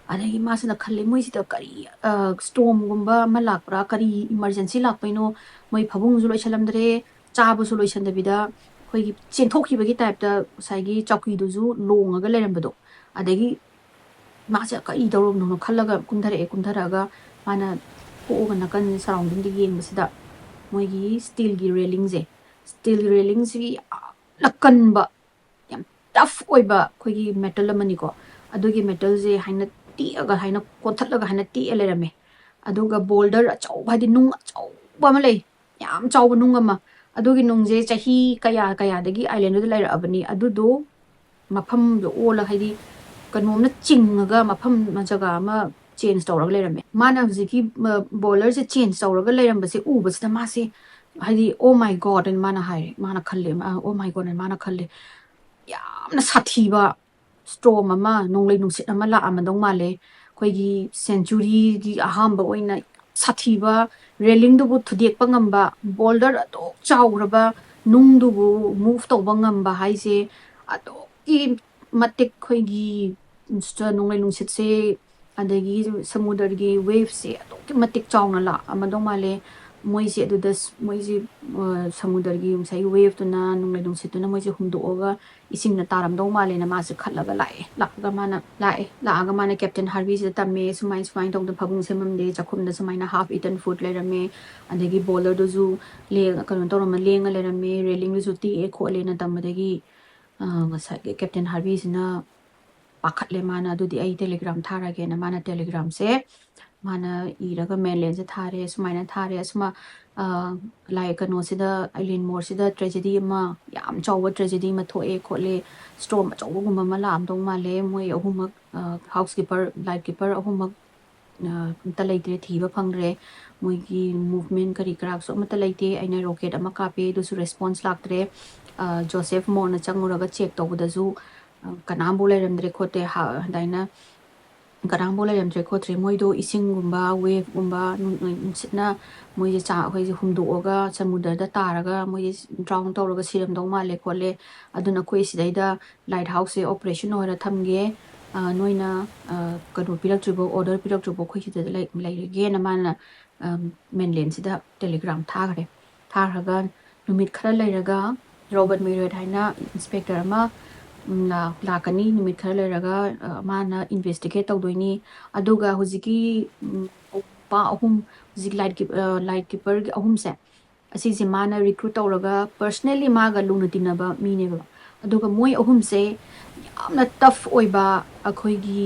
ꯑꯗꯒꯤ ꯃꯥꯁꯤꯅ ꯈꯜꯂꯦ, "ꯃꯣꯏꯁꯤꯗ ꯀꯔꯤ, ꯑ, ꯁ꯭ꯇꯣꯝꯒꯨꯝꯕ ꯑꯃ ꯂꯥꯛꯄ꯭ꯔꯥ, ꯀꯔꯤ ꯏꯃꯥꯔꯖꯦꯟꯁꯤ ꯂꯥꯛꯄꯩꯅꯣ? ꯃꯣꯏ ꯐꯃꯨꯡꯁꯨ ꯂꯣꯏꯁꯜꯂꯝꯗ꯭ꯔꯦ, ꯆꯥꯕꯁꯨ ꯂꯣꯏꯁꯟꯗꯕꯤꯗ ꯑꯩꯈꯣꯏꯒꯤ ꯆꯦꯟꯊꯣꯛꯈꯤꯕꯒꯤ ꯇꯥꯏꯞꯇ ꯉꯁꯥꯏꯒꯤ ꯆꯧꯀꯤꯗꯨꯁꯨ ꯂꯣꯡꯉꯒ ꯂꯩꯔꯝꯕꯗꯣ"꯫ ꯑꯗꯒꯤ ꯃꯥꯁꯦ ꯀꯔꯤ ꯇꯧꯔꯝꯗꯣꯏꯅꯣ ꯈꯜꯂꯒ ꯀꯨꯝꯊꯔꯛꯑꯦ꯫ ꯀꯨꯝꯊꯔꯛꯑꯒ ꯃꯥꯅ ꯊꯣꯛꯑꯒ ꯅꯥꯀꯟ ꯁꯔꯥꯎꯟꯗꯤꯡꯗ ꯌꯦꯡꯕꯁꯤꯗ ꯃꯣꯏꯒꯤ ꯁ꯭ꯇꯤꯜꯒꯤ ꯔꯦꯂꯤꯡꯁꯦ, ꯁ꯭ꯇꯤꯜ ꯔꯦꯂꯤꯡꯁꯤꯒꯤ ꯌꯥꯝꯅ ꯀꯟꯕ, ꯌꯥꯝ ꯇꯐ ꯑꯣꯏꯕ ꯑꯩꯈꯣꯏꯒꯤ ꯃꯦꯇꯜ ꯑꯃꯅꯤꯀꯣ꯫ ꯑꯗꯨꯒꯤ ꯃꯦꯇꯜꯁꯦ ꯍꯥꯏꯅ ꯇꯦꯛꯑꯒ, ꯍꯥꯏꯅ ꯀꯣꯟꯊꯠꯂꯒ ꯍꯥꯏꯅ ꯇꯦꯛꯑ ꯂꯩꯔꯝꯃꯦ꯫ ꯑꯗꯨꯒ ꯕꯣꯜꯗꯔ ꯑꯆꯧꯕ, ꯍꯥꯏꯗꯤ ꯅꯨꯡ ꯑꯆꯧꯕ ꯑꯃ ꯂꯩ, ꯌꯥꯝ ꯆꯥꯎꯕ ꯅꯨꯡ ꯑꯃ꯫ ꯑꯗꯨꯒꯤ ꯅꯨꯡꯁꯦ ꯆꯍꯤ ꯀꯌꯥ ꯀꯌꯥꯗꯒꯤ ꯑꯥꯏꯂꯦꯟꯗꯨꯗ ꯂꯩꯔꯛꯑꯕꯅꯤ꯫ ꯑꯗꯨꯗꯣ ꯃꯐꯝꯗꯣ ꯑꯣꯜꯂ, ꯍꯥꯏꯗꯤ ꯀꯩꯅꯣꯝꯅ ꯆꯤꯡꯉꯒ ꯃꯐꯝ ꯖꯒꯥ ꯑꯃ ꯆꯦꯟꯖ ꯇꯧꯔꯒ ꯂꯩꯔꯝꯃꯦ꯫ ꯃꯥꯅ ꯍꯧꯖꯤꯛꯀꯤ ꯕꯣꯜꯗꯔꯁꯦ ꯆꯦꯟꯖ ꯇꯧꯔꯒ ꯂꯩꯔꯝꯕꯁꯦ ꯎꯕꯁꯤꯗ ꯃꯥꯁꯦ ꯍꯥꯏꯗꯤ "Oh my God" ꯍꯥꯏꯅ ꯃꯥꯅ ꯍꯥꯏꯔꯦ꯫ ꯃꯥꯅ ꯈꯜꯂꯦ, "Oh my God" ꯍꯥꯏꯅ ꯃꯥꯅ ꯈꯜꯂꯦ꯫ ꯌꯥꯝꯅ ꯁꯥꯊꯤꯕ ꯁ꯭ꯇꯣꯔꯝ ꯑꯃ, ꯅꯣꯡꯂꯩ ꯅꯨꯡꯁꯤꯠ ꯑꯃ ꯂꯥꯛꯑꯝꯃꯗꯧ ꯃꯥꯜꯂꯦ꯫ ꯑꯩꯈꯣꯏꯒꯤ ꯁꯦꯟꯆꯨꯔꯤꯒꯤ ꯑꯍꯥꯟꯕ ꯑꯣꯏꯅ ꯁꯥꯊꯤꯕ, ꯔꯦꯂꯤꯡꯗꯨꯕꯨ ꯊꯨꯗꯦꯛꯄ ꯉꯝꯕ, ꯕꯣꯜꯗꯔ ꯑꯗꯨꯛ ꯆꯥꯎꯈ꯭ꯔꯕ ꯅꯨꯡꯗꯨꯕꯨ ꯃꯨꯚ ꯇꯧꯕ ꯉꯝꯕ ꯍꯥꯏꯁꯦ ꯑꯗꯨꯛꯀꯤ ꯃꯇꯤꯛ ꯑꯩꯈꯣꯏꯒꯤ ꯅꯣꯡꯂꯩ ꯅꯨꯡꯁꯤꯠꯁꯦ ꯑꯗꯒꯤ ꯁꯃꯨꯗ꯭ꯔꯒꯤ ꯋꯦꯞꯁꯦ ꯑꯗꯨꯛꯀꯤ ꯃꯇꯤꯛ ꯆꯥꯎꯅ ꯂꯥꯛꯑꯝꯃꯗꯧ ꯃꯥꯜꯂꯦ꯫ ꯃꯣꯏꯁꯦ ꯑꯗꯨꯗ ꯁ-, ꯃꯣꯏꯁꯦ, ꯑ, ꯁꯃꯨꯗ꯭ꯔꯒꯤ ꯉꯁꯥꯏꯒꯤ ꯋꯦꯞꯇꯨꯅ, ꯅꯣꯡꯂꯩ ꯅꯨꯡꯁꯤꯠꯇꯨꯅ ꯃꯣꯏꯁꯦ ꯍꯨꯝꯗꯣꯛꯑꯒ ꯏꯁꯤꯡꯅ ꯇꯥꯔꯝꯗꯧ ꯃꯥꯜꯂꯦꯅ ꯃꯥꯁꯦ ꯈꯜꯂꯒ ꯂꯥꯛꯑꯦ꯫ ꯂꯥꯛꯑꯒ ꯃꯥꯅ, ꯂꯥꯛꯑꯦ, ꯂꯥꯛꯑꯒ ꯃꯥꯅ ꯀꯦꯞꯇꯦꯟ ꯍꯥꯔꯚꯤꯁꯤꯗ ꯇꯝꯃꯦ, "ꯁꯨꯃꯥꯏ, ꯁꯨꯃꯥꯏꯅ ꯇꯧꯗꯅ ꯐꯃꯨꯡ ꯁꯦꯝꯃꯝꯗꯦ, ꯆꯥꯛꯈꯨꯝꯗ ꯁꯨꯃꯥꯏꯅ ꯍꯥꯐ ꯏꯇꯟ ꯐꯨꯗ ꯂꯩꯔꯝꯃꯦ, ꯑꯗꯒꯤ ꯕꯣꯜꯗꯔꯗꯨꯁꯨ ꯂꯦꯡ-, ꯀꯩꯅꯣ ꯇꯧꯔꯝꯃ ꯂꯦꯡꯉ ꯂꯩꯔꯝꯃꯦ, ꯔꯦꯂꯤꯡꯗꯨꯁꯨ ꯇꯦꯛꯑꯦ ꯈꯣꯠꯂꯦꯅ" ꯇꯝꯕꯗꯒꯤ, ꯑ, ꯉꯁꯥꯏꯒꯤ ꯀꯦꯞꯇꯦꯟ ꯍꯥꯔꯚꯤꯁꯤꯅ ꯄꯥꯈꯠꯂꯦ꯫ ꯃꯥꯅ "ꯑꯗꯨꯗꯤ ꯑꯩ ꯇꯦꯂꯤꯒ꯭ꯔꯥꯝ ꯊꯥꯔꯒꯦꯅ" ꯃꯥꯅ ꯇꯦꯂꯤꯒ꯭ꯔꯥꯝꯁꯦ ꯃꯥꯅ ꯏꯔꯒ ꯃꯦꯟꯂꯦꯟꯁꯦ ꯊꯥꯔꯦ, ꯁꯨꯃꯥꯏꯅ ꯊꯥꯔꯦ, ꯑꯁꯨꯃ-, ꯑ, ꯂꯥꯏ ꯀꯩꯅꯣꯁꯤꯗ, ꯑꯥꯏꯂꯦꯟ ꯃꯣꯔꯁꯤꯗ ꯇ꯭ꯔꯦꯖꯦꯗꯤ ꯑꯃ, ꯌꯥꯝ ꯆꯥꯎꯕ ꯇ꯭ꯔꯦꯖꯦꯗꯤ ꯑꯃ ꯊꯣꯛꯑꯦ ꯈꯣꯠꯂꯦ, ꯁ꯭ꯇꯣꯔꯝ ꯑꯆꯧꯕꯒꯨꯝꯕ ꯑꯃ ꯂꯥꯛꯑꯝꯗꯧ ꯃꯥꯜꯂꯦ, ꯃꯣꯏ ꯑꯍꯨꯝꯃꯛ, ꯑ, ꯍꯥꯎꯁ ꯀꯤꯄꯔ, ꯂꯥꯏꯠ ꯀꯤꯄꯔ ꯑꯍꯨꯝꯃꯛ, ꯑ, ꯑꯝꯇ ꯂꯩꯇ꯭ꯔꯦ, ꯊꯤꯕ ꯐꯪꯗ꯭ꯔꯦ, ꯃꯣꯏꯒꯤ ꯃꯨꯚꯃꯦꯟ ꯀꯔꯤ ꯀꯔꯥꯁꯨ ꯑꯃꯠꯇ ꯂꯩꯇꯦ꯫ ꯑꯩꯅ ꯔꯣꯀꯦꯠ ꯑꯃ ꯀꯥꯞꯄꯦ, ꯑꯗꯨꯁꯨ ꯔꯦꯁꯄꯣꯟꯁ ꯂꯥꯛꯇ꯭ꯔꯦ꯫ ꯑ, ꯖꯣꯁꯦꯐ ꯃꯣꯔꯅ ꯆꯪꯉꯨꯔꯒ ꯆꯦꯛ ꯇꯧꯕꯗꯁꯨ, ꯑ, ꯀꯅꯥꯝꯐꯥꯎ ꯂꯩꯔꯝꯗ꯭ꯔꯦ ꯈꯣꯠꯇꯦ, ꯍꯥ-, ꯑꯗꯨꯃꯥꯏꯅ ꯀꯅꯥꯝꯐꯥꯎ ꯂꯩꯔꯝꯗ꯭ꯔꯦ ꯈꯣꯠꯇ꯭ꯔꯦ꯫ ꯃꯣꯏꯗꯣ ꯏꯁꯤꯡꯒꯨꯝꯕ, ꯋꯦꯞꯀꯨꯝꯕ, ꯅꯨꯡ-, ꯅꯨꯡꯁꯤꯠꯅ ꯃꯣꯏꯁꯦ ꯆꯥ-, ꯑꯩꯈꯣꯏꯁꯦ ꯍꯨꯝꯗꯣꯛꯑꯒ ꯁꯃꯨꯗ꯭ꯔꯗ ꯇꯥꯔꯒ ꯃꯣꯏꯁꯦ ꯗ꯭ꯔꯥꯎꯟ ꯇꯧꯔꯒ ꯁꯤꯔꯝꯗꯧ ꯃꯥꯜꯂꯦ ꯈꯣꯠꯂꯦ, ꯑꯗꯨꯅ ꯑꯩꯈꯣꯏ ꯁꯤꯗꯩꯗ ꯂꯥꯏꯠ ꯍꯥꯎꯁꯁꯦ ꯑꯣꯄꯔꯦꯁꯟ ꯑꯣꯏꯔ ꯊꯝꯒꯦ, ꯑ, ꯅꯣꯏꯅ, ꯑ, ꯀꯩꯅꯣ ꯄꯤꯔꯛꯇ꯭ꯔꯤꯕ, ꯑꯣꯔꯗꯔ ꯄꯤꯔꯛꯇ꯭ꯔꯤꯕ ꯑꯩꯈꯣꯏ ꯁꯤꯗ ꯂꯩ-, ꯂꯩꯔꯒꯦꯅ ꯃꯥꯅ, ꯑ, ꯃꯦꯟꯂꯦꯟꯁꯤꯗ ꯇꯦꯂꯤꯒ꯭ꯔꯥꯝ ꯊꯥꯈ꯭ꯔꯦ꯫ ꯊꯥꯈ꯭ꯔꯒ ꯅꯨꯃꯤꯠ ꯈꯔ ꯂꯩꯔꯒ ꯔꯣꯕꯔꯠ ꯃꯤꯔꯣꯏꯠ ꯍꯥꯏꯅ ꯏꯟꯁꯄꯦꯛꯇꯔ ꯑꯃ, ꯎꯝ, ꯂꯥꯛ-, ꯂꯥꯛꯀꯅꯤ꯫ ꯅꯨꯃꯤꯠ ꯈꯔ ꯂꯩꯔꯒ, ꯑ, ꯃꯥꯅ ꯏꯟꯚꯦꯁꯇꯤꯒꯦꯠ ꯇꯧꯗꯣꯏꯅꯤ꯫ ꯑꯗꯨꯒ ꯍꯧꯖꯤꯛꯀꯤ, ꯎꯝ, ꯅꯨꯄꯥ ꯑꯍꯨꯝ, ꯍꯧꯖꯤꯛ ꯂꯥꯏꯠ ꯀꯤꯞ-, ꯑ, ꯂꯥꯏꯠ ꯀꯤꯄꯔꯒꯤ ꯑꯍꯨꯝꯁꯦ, ꯑꯁꯤꯁꯦ ꯃꯥꯅ ꯔꯤꯀ꯭ꯔꯨꯠ ꯇꯧꯔꯒ ꯄꯔꯁꯅꯦꯜꯂꯤ ꯃꯥꯒ ꯂꯨꯅ ꯇꯤꯟꯅꯕ ꯃꯤꯅꯦꯕ꯫ ꯑꯗꯨꯒ ꯃꯣꯏ ꯑꯍꯨꯝꯁꯦ ꯌꯥꯝꯅ ꯇꯐ ꯑꯣꯏꯕ, ꯑꯩꯈꯣꯏꯒꯤ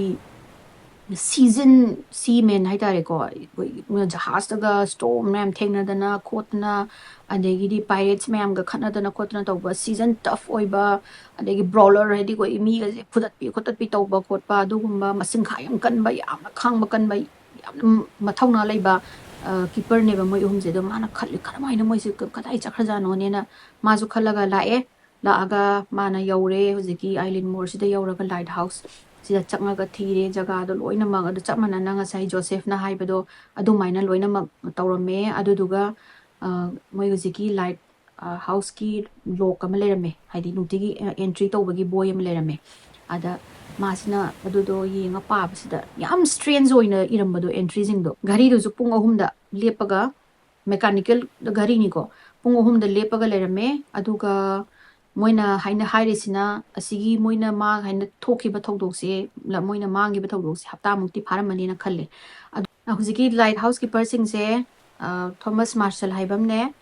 ꯁꯤꯖꯟ ꯁꯤꯃꯦꯟ ꯍꯥꯏꯇꯥꯔꯦꯀꯣ, ꯑꯩꯈꯣꯏ ꯖꯍꯥꯖꯇꯒ ꯁ꯭ꯇꯣꯔꯝ ꯃꯌꯥꯝ ꯊꯦꯡꯅꯗꯅ ꯈꯣꯠꯇꯅ, ꯑꯗꯒꯤꯗꯤ ꯄꯥꯏꯔꯦꯠꯁ ꯃꯌꯥꯝꯒ ꯈꯠꯅꯗꯅ ꯈꯣꯠꯇꯅ ꯇꯧꯕ ꯁꯤꯖꯟ ꯇꯐ ꯑꯣꯏꯕ, ꯑꯗꯒꯤ ꯕ꯭ꯔꯣꯂꯔ ꯍꯥꯏꯗꯤ ꯑꯩꯈꯣꯏ ꯃꯤꯒꯁꯦ ꯐꯨꯗꯠꯄꯤ ꯈꯣꯠꯇꯠꯄꯤ ꯇꯧꯕ ꯈꯣꯠꯄ, ꯑꯗꯨꯒꯨꯝꯕ ꯃꯁꯤꯡꯈꯥ ꯌꯥꯝ ꯀꯟꯕ, ꯌꯥꯝꯅ ꯈꯥꯡꯕ ꯀꯟꯕ, ꯌꯥꯝꯅ ꯃꯊꯧꯅꯥ ꯂꯩꯕ ꯀꯤꯄꯔꯅꯦꯕ ꯃꯣꯏ ꯑꯍꯨꯝꯁꯦ꯫ ꯑꯗꯣ ꯃꯥꯅ ꯈꯜꯂꯤ, "ꯀꯔꯝꯍꯥꯏꯅ ꯃꯣꯏꯁꯦ ꯀ- ꯀꯗꯥꯏ ꯆꯠꯈ꯭ꯔꯖꯥꯠꯅꯣꯅꯦꯅ?" ꯃꯥꯁꯨ ꯈꯜꯂꯒ ꯂꯥꯛꯑꯦ꯫ ꯂꯥꯛꯑꯒ ꯃꯥꯅ ꯌꯧꯔꯦ ꯍꯧꯖꯤꯛꯀꯤ ꯑꯥꯏꯂꯦꯟ ꯃꯣꯔꯁꯤꯗ ꯌꯧꯔꯒ ꯂꯥꯏꯠ ꯍꯥꯎꯁ ꯁꯤꯗ ꯆꯪꯉꯒ ꯊꯤꯔꯦ꯫ ꯖꯒꯥꯗꯣ ꯂꯣꯏꯅꯃꯛ ꯑꯗꯨ ꯆꯞ ꯃꯥꯟꯅꯅ ꯉꯁꯥꯏ ꯖꯣꯁꯦꯐꯅ ꯍꯥꯏꯕꯗꯣ ꯑꯗꯨꯃꯥꯏꯅ ꯂꯣꯏꯅꯃꯛ ꯇꯧꯔꯝꯃꯦ꯫ ꯑꯗꯨꯗꯨꯒ ꯑ, ꯃꯣꯏ ꯍꯧꯖꯤꯛꯀꯤ ꯂꯥꯏꯠ ꯍꯥꯎꯁꯀꯤ ꯂꯣꯛ ꯑꯃ ꯂꯩꯔꯝꯃꯦ, ꯍꯥꯏꯗꯤ ꯅꯨꯡꯇꯤꯒꯤ ꯑꯦꯟꯇ꯭ꯔꯤ ꯇꯧꯕꯒꯤ ꯕꯣꯏ ꯑꯃ ꯂꯩꯔꯝꯃꯦ꯫ ꯑꯗ ꯃꯥꯁꯤꯅ ꯑꯗꯨꯗꯣ ꯌꯦꯡꯉ ꯄꯥꯕꯁꯤꯗ ꯌꯥꯝ ꯁ꯭ꯇ꯭ꯔꯦꯟꯖ ꯑꯣꯏꯅ ꯏꯔꯝꯕꯗꯣ, ꯑꯦꯟꯇ꯭ꯔꯤꯁꯤꯡꯗꯣ꯫ ꯘꯔꯤꯗꯨꯁꯨ ꯄꯨꯡ ꯑꯍꯨꯝꯗ ꯂꯦꯞꯄꯒ, ꯃꯦꯀꯥꯅꯤꯀꯦꯜ ꯘꯔꯤꯅꯤꯀꯣ, ꯄꯨꯡ ꯑꯍꯨꯝꯗ ꯂꯦꯞꯄꯒ ꯂꯩꯔꯝꯃꯦ꯫ ꯑꯗꯨꯒ ꯃꯣꯏꯅ ꯍꯥꯏꯅ ꯍꯥꯏꯔꯤꯁꯤꯅ, ꯑꯁꯤꯒꯤ ꯃꯣꯏꯅ ꯃꯥ ꯍꯥꯏꯅ ꯊꯣꯛꯈꯤꯕ ꯊꯧꯗꯣꯛꯁꯦ, ꯂ- ꯃꯣꯏꯅ ꯃꯥꯡꯈꯤꯕ ꯊꯧꯗꯣꯛꯁꯦ ꯍꯞꯇꯥꯃꯨꯛꯇꯤ ꯐꯥꯔꯝꯃꯅꯤꯅ ꯈꯜꯂꯦ꯫ ꯑꯗꯨ ꯍꯧꯖꯤꯛꯀꯤ ꯂꯥꯏꯠ ꯍꯥꯎꯁ ꯀꯤꯄꯔꯁꯤꯡꯁꯦ, ꯑ, ꯊꯣꯃꯥꯁ ꯃꯥꯔꯁꯦꯜ ꯍꯥꯏꯕ ꯑꯃꯅꯦ,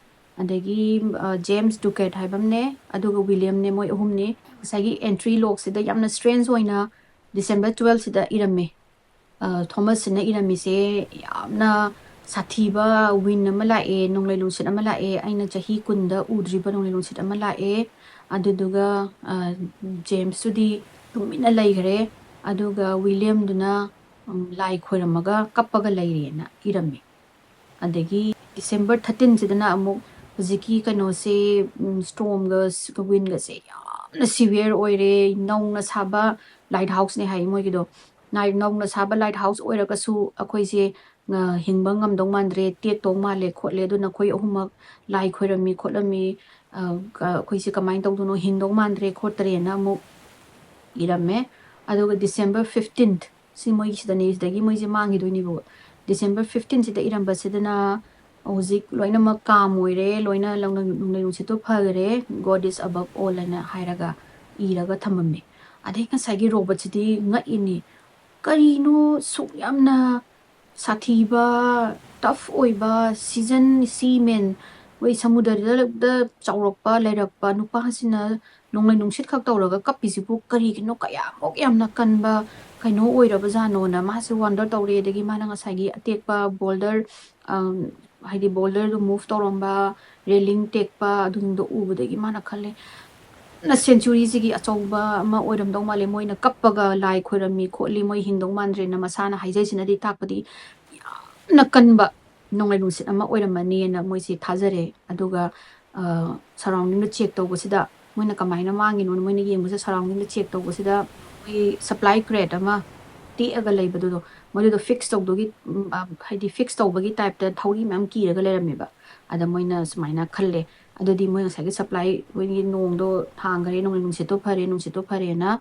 ꯑꯗꯒꯤ ꯑ, ꯖꯦꯝꯁ ꯗꯨꯀꯦꯠ ꯍꯥꯏꯕ ꯑꯃꯅꯦ, ꯑꯗꯨꯒ ꯋꯤꯂꯤꯌꯝꯅꯦ, ꯃꯣꯏ ꯑꯍꯨꯝꯅꯤ꯫ ꯉꯁꯥꯏꯒꯤ ꯑꯦꯟꯇ꯭ꯔꯤ ꯂꯣꯛꯁꯤꯗ ꯌꯥꯝꯅ ꯁ꯭ꯇ꯭ꯔꯦꯟꯖ ꯑꯣꯏꯅ ꯗꯤꯁꯦꯝꯕꯔ ꯇꯨꯋꯦꯜꯐꯁꯤꯗ ꯏꯔꯝꯃꯦ꯫ ꯑ, ꯊꯣꯃꯥꯁꯁꯤꯅ ꯏꯔꯝꯃꯤꯁꯦ, ꯌꯥꯝꯅ ꯁꯥꯊꯤꯕ ꯋꯤꯟ ꯑꯃ ꯂꯥꯛꯑꯦ, ꯅꯣꯡꯂꯩ ꯅꯨꯡꯁꯤꯠ ꯑꯃ ꯂꯥꯛꯑꯦ, ꯑꯩꯅ ꯆꯍꯤ ꯀꯨꯟꯗ ꯎꯗ꯭ꯔꯤꯕ ꯅꯣꯡꯂꯩ ꯅꯨꯡꯁꯤꯠ ꯑꯃ ꯂꯥꯛꯑꯦ꯫ ꯑꯗꯨꯗꯨꯒ ꯑ, ꯖꯦꯝꯁꯇꯨꯗꯤ ꯇꯨꯃꯤꯟꯅ ꯂꯩꯈ꯭ꯔꯦ꯫ ꯑꯗꯨꯒ ꯋꯤꯂꯤꯌꯝꯗꯨꯅ ꯎꯝ, ꯂꯥꯏ ꯈꯣꯏꯔꯝꯃꯒ ꯀꯞꯄꯒ ꯂꯩꯔꯦꯅ ꯏꯔꯝꯃꯦ꯫ ꯑꯗꯒꯤ ꯗꯤꯁꯦꯝꯕꯔ ꯊꯥꯔꯇꯤꯟꯁꯤꯗꯅ ꯑꯃꯨꯛ ꯍꯧꯖꯤꯛꯀꯤ ꯀꯩꯅꯣꯁꯦ, ꯎꯝ, ꯁ꯭ꯇꯣꯔꯝꯒ ꯋꯤꯟꯒꯁꯦ ꯌꯥꯝꯅ ꯁꯤꯚꯤꯌꯔ ꯑꯣꯏꯔꯦ꯫ ꯅꯧꯅ ꯁꯥꯕ ꯂꯥꯏꯠ ꯍꯥꯎꯁꯅꯦ ꯍꯥꯏ ꯃꯣꯏꯒꯤꯗꯣ꯫ ꯅꯥꯏ- ꯅꯧꯅ ꯁꯥꯕ ꯂꯥꯏꯠ ꯍꯥꯎꯁ ꯑꯣꯏꯔꯒꯁꯨ ꯑꯩꯈꯣꯏꯁꯦ, ꯑ, ꯍꯤꯡꯕ ꯉꯝꯗꯧ ꯃꯥꯟꯗ꯭ꯔꯦ, ꯇꯦꯛꯇꯧ ꯃꯥꯜꯂꯦ ꯈꯣꯠꯂꯦ, ꯑꯗꯨꯅ ꯑꯩꯈꯣꯏ ꯑꯍꯨꯝꯃꯛ ꯂꯥꯏ ꯈꯣꯏꯔꯝꯃꯤ ꯈꯣꯠꯂꯝꯃꯤ, ꯑ, ꯀ- ꯑꯩꯈꯣꯏꯁꯦ ꯀꯃꯥꯏꯅ ꯇꯧꯗꯣꯏꯅꯣ, ꯍꯤꯡꯗꯧ ꯃꯥꯟꯗ꯭ꯔꯦ ꯈꯣꯠꯇ꯭ꯔꯦꯅ ꯑꯃꯨꯛ ꯏꯔꯝꯃꯦ꯫ ꯑꯗꯨꯒ ꯗꯤꯁꯦꯝꯕꯔ ꯐꯤꯐꯇꯤꯟ, ꯁꯤ ꯃꯣꯏꯒꯤ ꯁꯤꯗꯅꯤ, ꯁꯤꯗꯒꯤ ꯃꯣꯏꯁꯦ ꯃꯥꯡꯈꯤꯗꯣꯏꯅꯦꯕ꯫ ꯗꯤꯁꯦꯝꯕꯔ ꯐꯤꯐꯇꯤꯟꯁꯤꯗ ꯏꯔꯝꯕꯁꯤꯗꯅ ꯍꯧꯖꯤꯛ ꯂꯣꯏꯅꯃꯛ ꯀꯥꯝ ꯑꯣꯏꯔꯦ, ꯂꯣꯏꯅ ꯂꯧꯅ- ꯅꯣꯡꯂꯩ ꯅꯨꯡꯁꯤꯠꯇꯨ ꯐꯈꯔꯦ, "God is above all" ꯍꯥꯏꯅ ꯍꯥꯏꯔꯒ ꯏꯔꯒ ꯊꯝꯃꯝꯃꯦ꯫ ꯑꯗꯩ ꯉꯁꯥꯏꯒꯤ ꯔꯣꯕꯣꯠꯁꯤꯗꯤ ꯉꯛꯏꯅꯤ, "ꯀꯔꯤꯅꯣ ꯁꯨꯛ ꯌꯥꯝꯅ ꯁꯥꯊꯤꯕ, ꯇꯐ ꯑꯣꯏꯕ ꯁꯤꯖꯟ ꯁꯤꯃꯦꯟ, ꯑꯩꯈꯣꯏ ꯁꯃꯨꯗ꯭ꯔꯗ ꯆꯥꯎꯔꯛꯄ ꯂꯩꯔꯛꯄ ꯅꯨꯄꯥꯁꯤꯅ ꯅꯣꯡꯂꯩ ꯅꯨꯡꯁꯤꯠ ꯈꯛ ꯇꯧꯔꯒ ꯀꯞꯄꯤꯁꯤꯕꯨ ꯀꯔꯤꯒꯤꯅꯣ? ꯀꯌꯥꯃꯨꯛ ꯌꯥꯝꯅ ꯀꯟꯕ ꯀꯩꯅꯣ ꯑꯣꯏꯔꯕꯖꯥꯠꯅꯣꯅ ꯃꯥꯁꯦ ꯋꯟꯗꯔ ꯇꯧꯔꯦ꯫ ꯑꯗꯒꯤ ꯃꯥꯅ ꯉꯁꯥꯏꯒꯤ ꯑꯇꯦꯛꯄ ꯕꯣꯜꯗꯔ, ꯍꯥꯏꯗꯤ ꯕꯣꯜꯗꯔꯗꯣ ꯃꯨꯚ ꯇꯧꯔꯝꯕ, ꯔꯦꯂꯤꯡ ꯇꯦꯛꯄ, ꯑꯗꯨꯁꯤꯡꯗꯣ ꯎꯕꯗꯒꯤ ꯃꯥꯅ ꯈꯜꯂꯦ, "ꯅ ꯁꯦꯟꯆꯨꯔꯤꯁꯤꯒꯤ ꯑꯆꯧꯕ ꯑꯃ ꯑꯣꯏꯔꯝꯗꯧ ꯃꯥꯜꯂꯦ, ꯃꯣꯏꯅ ꯀꯞꯄꯒ ꯂꯥꯏ ꯈꯣꯏꯔꯝꯃꯤ ꯈꯣꯠꯂꯤ, ꯃꯣꯏ ꯍꯤꯡꯗꯧ ꯃꯥꯟꯗ꯭ꯔꯦꯅ" ꯃꯁꯥꯅ ꯍꯥꯏꯖꯩꯁꯤꯅꯗꯤ ꯇꯥꯛꯄꯗꯤ ꯌꯥꯝꯅ ꯀꯟꯕ ꯅꯣꯡꯂꯩ ꯅꯨꯡꯁꯤꯠ ꯑꯃ ꯑꯣꯏꯔꯝꯃꯅꯤꯅ ꯃꯣꯏꯁꯤ ꯊꯥꯖꯔꯦ꯫ ꯑꯗꯨꯒ ꯁꯔꯥꯎꯟꯗꯤꯡꯗ ꯆꯦꯛ ꯇꯧꯕꯁꯤꯗ, ꯃꯣꯏꯅ ꯀꯃꯥꯏꯅ ꯃꯥꯡꯉꯤꯅꯣꯅ ꯃꯣꯏꯅ ꯌꯦꯡꯕꯁꯤꯗ, ꯁꯔꯥꯎꯟꯗꯤꯡꯗ ꯆꯦꯛ ꯇꯧꯕꯁꯤꯗ ꯃꯣꯏ ꯁꯄ꯭ꯂꯥꯏ ꯀ꯭ꯔꯦꯠ ꯑꯃ ꯇꯦꯛꯑꯒ ꯂꯩꯕꯗꯨꯗꯣ, ꯃꯣꯏꯗꯨꯗꯣ ꯐꯤꯛꯁ ꯇꯧꯗꯨꯒꯤ, ꯎꯝ, ꯑ, ꯍꯥꯏꯗꯤ ꯐꯤꯛꯁ ꯇꯧꯕꯒꯤ ꯇꯥꯏꯞꯇ ꯊꯧꯔꯤ ꯃꯌꯥꯝ ꯀꯤꯔꯒ ꯂꯩꯔꯝꯃꯦꯕ꯫ ꯑꯗ ꯃꯣꯏꯅ ꯁꯨꯃꯥꯏꯅ ꯈꯜꯂꯦ, "ꯑꯗꯨꯗꯤ ꯃꯣꯏ ꯉꯁꯥꯏꯒꯤ ꯁꯄ꯭ꯂꯥꯏ, ꯃꯣꯏꯒꯤ ꯅꯣꯡꯗꯣ ꯍꯥꯡꯈ꯭ꯔꯦ, ꯅꯣꯡꯂꯩ ꯅꯨꯡꯁꯤꯠꯇꯣ ꯐꯔꯦ, ꯅꯨꯡꯁꯤꯠꯇꯣ ꯐꯔꯦꯅ,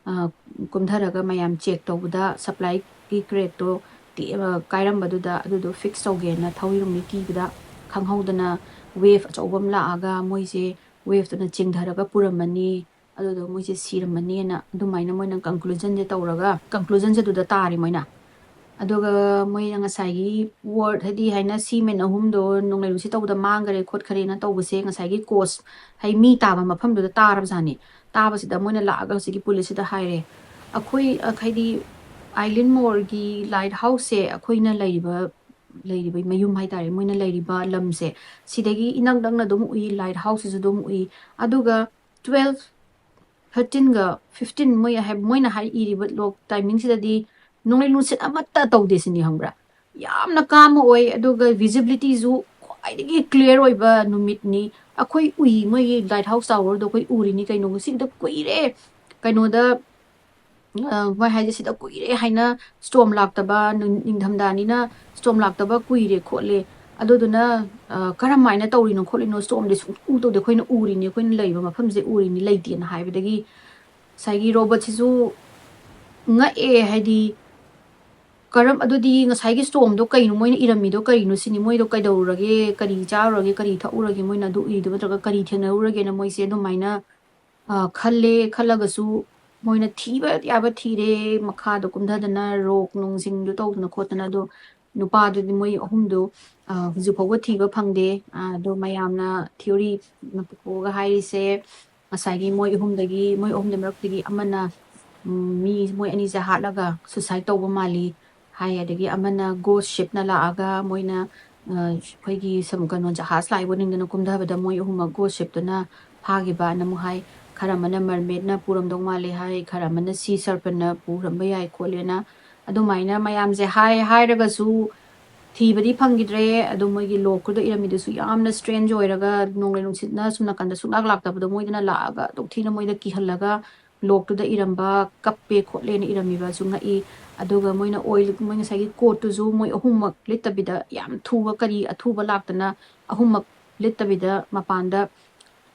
ꯑ, ꯀꯨꯝꯊꯔꯒ ꯃꯌꯥꯝ ꯆꯦꯛ ꯇꯧꯕꯗ ꯁꯄ꯭ꯂꯥꯏꯒꯤ ꯀ꯭ꯔꯦꯠꯇꯣ ꯇꯦꯛ-, ꯑ, ꯀꯥꯏꯔꯝꯕꯗꯨꯗ ꯑꯗꯨꯗꯣ ꯐꯤꯛꯁ ꯇꯧꯒꯦꯅ ꯊꯧꯔꯤ ꯅꯨꯡꯂꯤ ꯀꯤꯕꯗ ꯈꯪꯍꯧꯗꯅ ꯋꯦꯐ ꯑꯆꯧꯕ ꯑꯃ ꯂꯥꯛꯑꯒ ꯃꯣꯏꯁꯦ ꯋꯦꯐꯇꯨꯅ ꯆꯤꯡꯊꯔꯒ ꯄꯨꯔꯝꯃꯅꯤ, ꯑꯗꯨꯗꯣ ꯃꯣꯏꯁꯦ ꯁꯤꯔꯝꯃꯅꯤꯅ" ꯑꯗꯨꯃꯥꯏꯅ ꯃꯣꯏꯅ ꯀꯟꯀ꯭ꯂꯨꯖꯟꯁꯦ ꯇꯧꯔꯒ, ꯀꯟꯀ꯭ꯂꯨꯖꯟꯁꯦ ꯑꯗꯨꯗ ꯇꯥꯔꯦ ꯃꯣꯏꯅ꯫ ꯑꯗꯨꯒ ꯃꯣꯏꯅ ꯉꯁꯥꯏꯒꯤ ꯋꯥꯔꯗ, ꯍꯥꯏꯗꯤ ꯍꯥꯏꯅ ꯁꯤꯃꯦꯟ ꯑꯍꯨꯝꯗꯣ ꯅꯣꯡꯂꯩ ꯅꯨꯡꯁꯤꯠ ꯇꯧꯕꯗ ꯃꯥꯡꯈꯔꯦ ꯈꯣꯠꯈꯔꯦꯅ ꯇꯧꯕꯁꯦ, ꯉꯁꯥꯏꯒꯤ ꯀꯣꯁ, ꯍꯥꯏ, ꯃꯤ ꯇꯥꯕ ꯃꯐꯝꯗꯨꯗ ꯇꯥꯔꯕꯖꯥꯠꯅꯤ꯫ ꯇꯥꯕꯁꯤꯗ ꯃꯣꯏꯅ ꯂꯥꯛꯑꯒ ꯍꯧꯖꯤꯛꯀꯤ ꯄꯨꯂꯤꯁꯁꯤꯗ ꯍꯥꯏꯔꯦ, "ꯑꯩꯈꯣꯏ, ꯑ, ꯍꯥꯏꯗꯤ ꯑꯥꯏꯂꯦꯟ ꯃꯣꯔꯒꯤ ꯂꯥꯏꯠ ꯍꯥꯎꯁꯁꯦ ꯑꯩꯈꯣꯏꯅ ꯂꯩꯔꯤꯕ, ꯂꯩꯔꯤꯕ ꯃꯌꯨꯝ ꯍꯥꯏꯇꯥꯔꯦ, ꯃꯣꯏꯅ ꯂꯩꯔꯤꯕ ꯂꯝꯁꯦ, ꯁꯤꯗꯒꯤ ꯏꯅꯛ ꯅꯛꯅ ꯑꯗꯨꯝ ꯎꯏ, ꯂꯥꯏꯠ ꯍꯥꯎꯁꯁꯤꯁꯨ ꯑꯗꯨꯝ ꯎꯏ, ꯑꯗꯨꯒ ꯇꯨꯋꯦꯜꯐ, ꯊꯥꯔꯇꯤꯟꯒ ꯐꯤꯐꯇꯤꯟ ꯃꯣꯏ ꯍꯥꯏ-, ꯃꯣꯏꯅ ꯍꯥꯏ ꯏꯔꯤꯕ ꯂꯣꯛ ꯇꯥꯏꯃꯤꯡꯁꯤꯗꯗꯤ ꯅꯣꯡꯂꯩ ꯅꯨꯡꯁꯤꯠ ꯑꯃꯠꯇ ꯇꯧꯗꯦ" ꯁꯤꯅꯤ, ꯈꯪꯕ꯭ꯔꯥ? ꯌꯥꯝꯅ ꯀꯥꯝ ꯑꯣꯏ, ꯑꯗꯨꯒ ꯚꯤꯖꯤꯕꯤꯂꯤꯇꯤꯁꯨ ꯈ꯭ꯋꯥꯏꯗꯒꯤ ꯀ꯭ꯂꯤꯌꯥꯔ ꯑꯣꯏꯕ ꯅꯨꯃꯤꯠꯅꯤ꯫ ꯑꯩꯈꯣꯏ ꯎꯏ, ꯃꯣꯏꯒꯤ ꯂꯥꯏꯠ ꯍꯥꯎꯁ ꯇꯥꯋꯔꯗꯣ ꯑꯩꯈꯣꯏ ꯎꯔꯤꯅꯤ ꯀꯩꯅꯣ, ꯁꯤꯗ ꯀꯨꯏꯔꯦ, ꯀꯩꯅꯣꯗ, ꯑ, ꯃꯣꯏ ꯍꯥꯏꯁꯦ, "ꯁꯤꯗ ꯀꯨꯏꯔꯦ" ꯍꯥꯏꯅ, ꯁ꯭ꯇꯣꯝ ꯂꯥꯛꯇꯕ, ꯅꯨ-, ꯅꯤꯡꯊꯝꯊꯥꯅꯤꯅ ꯁ꯭ꯇꯣꯝ ꯂꯥꯛꯇꯕ ꯀꯨꯏꯔꯦ ꯈꯣꯠꯂꯦ, ꯑꯗꯨꯗꯨꯅ, ꯑ, "ꯀꯔꯝ ꯍꯥꯏꯅ ꯇꯧꯔꯤꯅꯣ ꯈꯣꯠꯂꯤꯅꯣ, ꯁ꯭ꯇꯣꯝꯗꯤ ꯁꯨꯡꯎ ꯇꯧꯗꯦ, ꯑꯩꯈꯣꯏꯅ ꯎꯔꯤꯅꯤ, ꯑꯩꯈꯣꯏꯅ ꯂꯩꯕ ꯃꯐꯝꯁꯦ ꯎꯔꯤꯅꯤ, ꯂꯩꯇꯦꯅ" ꯍꯥꯏꯕꯗꯒꯤ ꯉꯁꯥꯏꯒꯤ ꯔꯣꯕꯣꯠꯁꯤꯁꯨ ꯉꯛꯑꯦ, ꯍꯥꯏꯗꯤ, "ꯀꯔꯝ, ꯑꯗꯨꯗꯤ ꯉꯁꯥꯏꯒꯤ ꯁ꯭ꯇꯣꯝꯗꯣ ꯀꯩꯅꯣ ꯃꯣꯏꯅ ꯏꯔꯝꯃꯤꯗꯣ ꯀꯩꯅꯣ ꯁꯤꯅꯤ, ꯃꯣꯏꯗꯣ ꯀꯩꯗꯧꯔꯒꯦ, ꯀꯔꯤ ꯆꯥꯔꯨꯔꯒꯦ, ꯀꯔꯤ ꯊꯛꯎꯔꯒꯦ, ꯃꯣꯏꯅ ꯑꯗꯨ ꯏꯔꯤꯗꯨꯕꯨ ꯅꯠꯇ꯭ꯔꯒ ꯀꯔꯤ ꯊꯦꯡꯅꯔꯨꯔꯒꯦꯅ" ꯃꯣꯏꯁꯦ ꯑꯗꯨꯃꯥꯏꯅ, ꯑ, ꯈꯜꯂꯦ꯫ ꯈꯜꯂꯒꯁꯨ ꯃꯣꯏꯅ ꯊꯤꯕ ꯌꯥꯕ ꯊꯤꯔꯦ, ꯃꯈꯥꯗ ꯀꯨꯝꯊꯗꯅ ꯔꯣꯛ ꯅꯨꯡꯁꯤꯡꯗꯨ ꯇꯧꯗꯅ ꯈꯣꯠꯇꯅ, ꯑꯗꯣ ꯅꯨꯄꯥꯗꯨꯗꯤ ꯃꯣꯏ ꯑꯍꯨꯝꯗꯨ, ꯑ, ꯍꯧꯖꯤꯛ ꯐꯥꯎꯕ ꯊꯤꯕ ꯐꯪꯗꯦ꯫ ꯑ, ꯑꯗꯣ ꯃꯌꯥꯝꯅ ꯊꯤꯑꯣꯔꯤ ꯄꯨꯊꯣꯛꯑꯒ ꯍꯥꯏꯔꯤꯁꯦ, ꯉꯁꯥꯏꯒꯤ ꯃꯣꯏ ꯑꯍꯨꯝꯗꯒꯤ, ꯃꯣꯏ ꯑꯍꯨꯝꯗꯨ ꯃꯔꯛꯇꯒꯤ ꯑꯃꯅ ꯎꯝ, ꯃꯤ ꯃꯣꯏ ꯑꯅꯤꯁꯦ ꯍꯥꯠꯂꯒ suicide ꯇꯧꯕ ꯃꯥꯜꯂꯤ ꯍꯥꯏ꯫ ꯑꯗꯒꯤ ꯑꯃꯅ ghost shipꯅ ꯂꯥꯛꯑꯒ ꯃꯣꯏꯅ, ꯑ, ꯑꯩꯈꯣꯏꯒꯤ ꯁꯝ-, ꯀꯩꯅꯣ, ꯖꯍꯥꯖ ꯂꯥꯛꯏꯕ ꯅꯤꯡꯗꯅ ꯀꯨꯝꯊꯕꯗ ꯃꯣꯏ ꯑꯍꯨꯝꯃꯛ ghost shipꯇꯨꯅ ꯐꯥꯈꯤꯕꯅ ꯑꯃꯨꯛ ꯍꯥꯏ꯫ ꯈꯔ ꯑꯃꯅ mermaidꯅ ꯄꯨꯔꯝꯗꯧ ꯃꯥꯜꯂꯦ ꯍꯥꯏ, ꯈꯔ ꯑꯃꯅ sea serpentꯅ ꯄꯨꯔꯝꯕ ꯌꯥꯏ ꯈꯣꯠꯂꯦꯅ꯫ ꯑꯗꯨꯃꯥꯏꯅ ꯃꯌꯥꯝꯁꯦ ꯍꯥꯏ, ꯍꯥꯏꯔꯒꯁꯨ ꯊꯤꯕꯗꯤ ꯐꯪꯈꯤꯗ꯭ꯔꯦ꯫ ꯑꯗꯣ ꯃꯣꯏꯒꯤ lockꯇꯨꯗ ꯏꯔꯝꯃꯤꯗꯨꯁꯨ ꯌꯥꯝꯅ strange ꯑꯣꯏꯔꯒ, ꯅꯣꯡꯂꯩ ꯅꯨꯡꯁꯤꯠꯅ ꯁꯨꯝ ꯅꯥꯀꯟꯗ ꯁꯨꯡꯂꯥꯛ ꯂꯥꯛꯇꯕꯗꯣ ꯃꯣꯏꯗꯅ ꯂꯥꯛꯑꯒ ꯑꯗꯨꯛ ꯊꯤꯅ ꯃꯣꯏꯗ ꯀꯤꯍꯜꯂꯒ, lockꯇꯨꯗ ꯏꯔꯝꯕ "ꯀꯞꯄꯦ ꯈꯣꯠꯂꯦꯅ" ꯏꯔꯝꯃꯤꯕꯁꯨ ꯉꯛꯏ꯫ ꯑꯗꯨꯒ ꯃꯣꯏꯅ ꯑꯣꯏ-, ꯃꯣꯏ ꯉꯁꯥꯏꯒꯤ coatꯇꯨꯁꯨ ꯃꯣꯏ ꯑꯍꯨꯝꯃꯛ ꯂꯤꯠꯇꯕꯤꯗ, ꯌꯥꯝ ꯊꯨꯕ, ꯀꯔꯤ ꯑꯊꯨꯕ ꯂꯥꯛꯇꯅ ꯑꯍꯨꯝꯃꯛ ꯂꯤꯠꯇꯕꯤꯗ ꯃꯄꯥꯟꯗ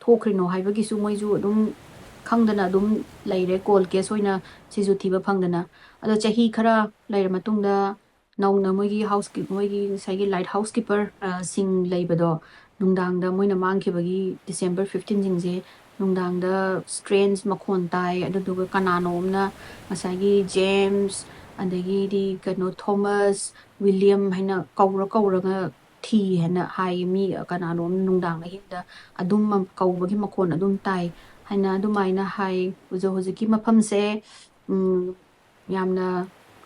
ꯊꯣꯛꯈ꯭ꯔꯤꯅꯣ ꯍꯥꯏꯕꯒꯤꯁꯨ ꯃꯣꯏꯁꯨ ꯑꯗꯨꯝ ꯈꯪꯗꯅ ꯑꯗꯨꯝ ꯂꯩꯔꯦ, cold case ꯑꯣꯏꯅ ꯁꯤꯁꯨ ꯊꯤꯕ ꯐꯪꯗꯅ꯫ ꯑꯗꯣ ꯆꯍꯤ ꯈꯔ ꯂꯩꯔ ꯃꯇꯨꯡꯗ ꯅꯧꯅ ꯃꯣꯏꯒꯤ house-, ꯃꯣꯏꯒꯤ ꯉꯁꯥꯏꯒꯤ lighthouse keeper, ꯑ, ꯁꯤꯡ ꯂꯩꯕꯗꯣ, ꯅꯨꯡꯗꯥꯡꯗ ꯃꯣꯏꯅ ꯃꯥꯡꯈꯤꯕꯒꯤ December fifteenꯁꯤꯡꯁꯦ ꯅꯨꯡꯗꯥꯡꯗ strange ꯃꯈꯣꯟ ꯇꯥꯏ, ꯑꯗꯨꯗꯨꯒ ꯀꯅꯥꯅꯣ ꯑꯃꯅ ꯉꯁꯥꯏꯒꯤ James, ꯑꯗꯒꯤꯗꯤ ꯀꯩꯅꯣ Thomas, William ꯍꯥꯏꯅ ꯀꯧꯔ ꯀꯧꯔꯒ ꯊꯤ ꯍꯥꯏꯅ ꯍꯥꯏ꯫ ꯃꯤ ꯀꯅꯥꯅꯣ ꯑꯃ ꯅꯨꯡꯗꯥꯡ ꯑꯍꯤꯡꯗ ꯑꯗꯨꯝ ꯃ-, ꯀꯧꯕꯒꯤ ꯃꯈꯣꯟ ꯑꯗꯨꯝ ꯇꯥꯏ ꯍꯥꯏꯅ ꯑꯗꯨꯃꯥꯏꯅ ꯍꯥꯏ꯫ ꯍꯧꯖꯤꯛ, ꯍꯧꯖꯤꯛꯀꯤ ꯃꯐꯝꯁꯦ, ꯎꯝ, ꯌꯥꯝꯅ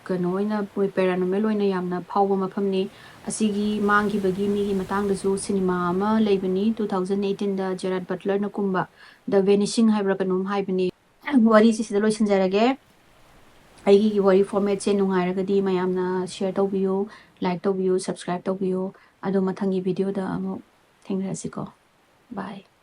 ꯀꯩꯅꯣ ꯑꯣꯏꯅ, ꯃꯣꯏ paranormal ꯑꯣꯏꯅ ꯌꯥꯝꯅ ꯐꯥꯎꯕ ꯃꯐꯝꯅꯤ꯫ ꯑꯁꯤꯒꯤ ꯃꯥꯡꯈꯤꯕꯒꯤ ꯃꯤꯒꯤ ꯃꯇꯥꯡꯗꯁꯨ ꯁꯤꯅꯦꯃꯥ ꯑꯃ ꯂꯩꯕꯅꯤ, two thousand eighteenꯗ Gerard Butlerꯅ ꯀꯨꯝꯕ, The Vanishing ꯍꯥꯏꯕ꯭ꯔꯥ ꯀꯩꯅꯣꯝ ꯍꯥꯏꯕꯅꯤ꯫ ꯋꯥꯔꯤꯁꯤ ꯁꯤꯗ ꯂꯣꯏꯁꯤꯟꯖꯔꯒꯦ꯫ ꯑꯩꯒꯤ ꯋꯥꯔꯤ formatꯁꯦ ꯅꯨꯡꯉꯥꯏꯔꯒꯗꯤ ꯃꯌꯥꯝꯅ share ꯇꯧꯕꯤꯌꯨ, like ꯇꯧꯕꯤꯌꯨ, subscribe ꯇꯧꯕꯤꯌꯨ꯫ ꯑꯗꯣ ꯃꯊꯪꯒꯤ videoꯗ ꯑꯃꯨꯛ ꯊꯦꯡꯅꯔꯁꯤꯀꯣ꯫ Bye꯫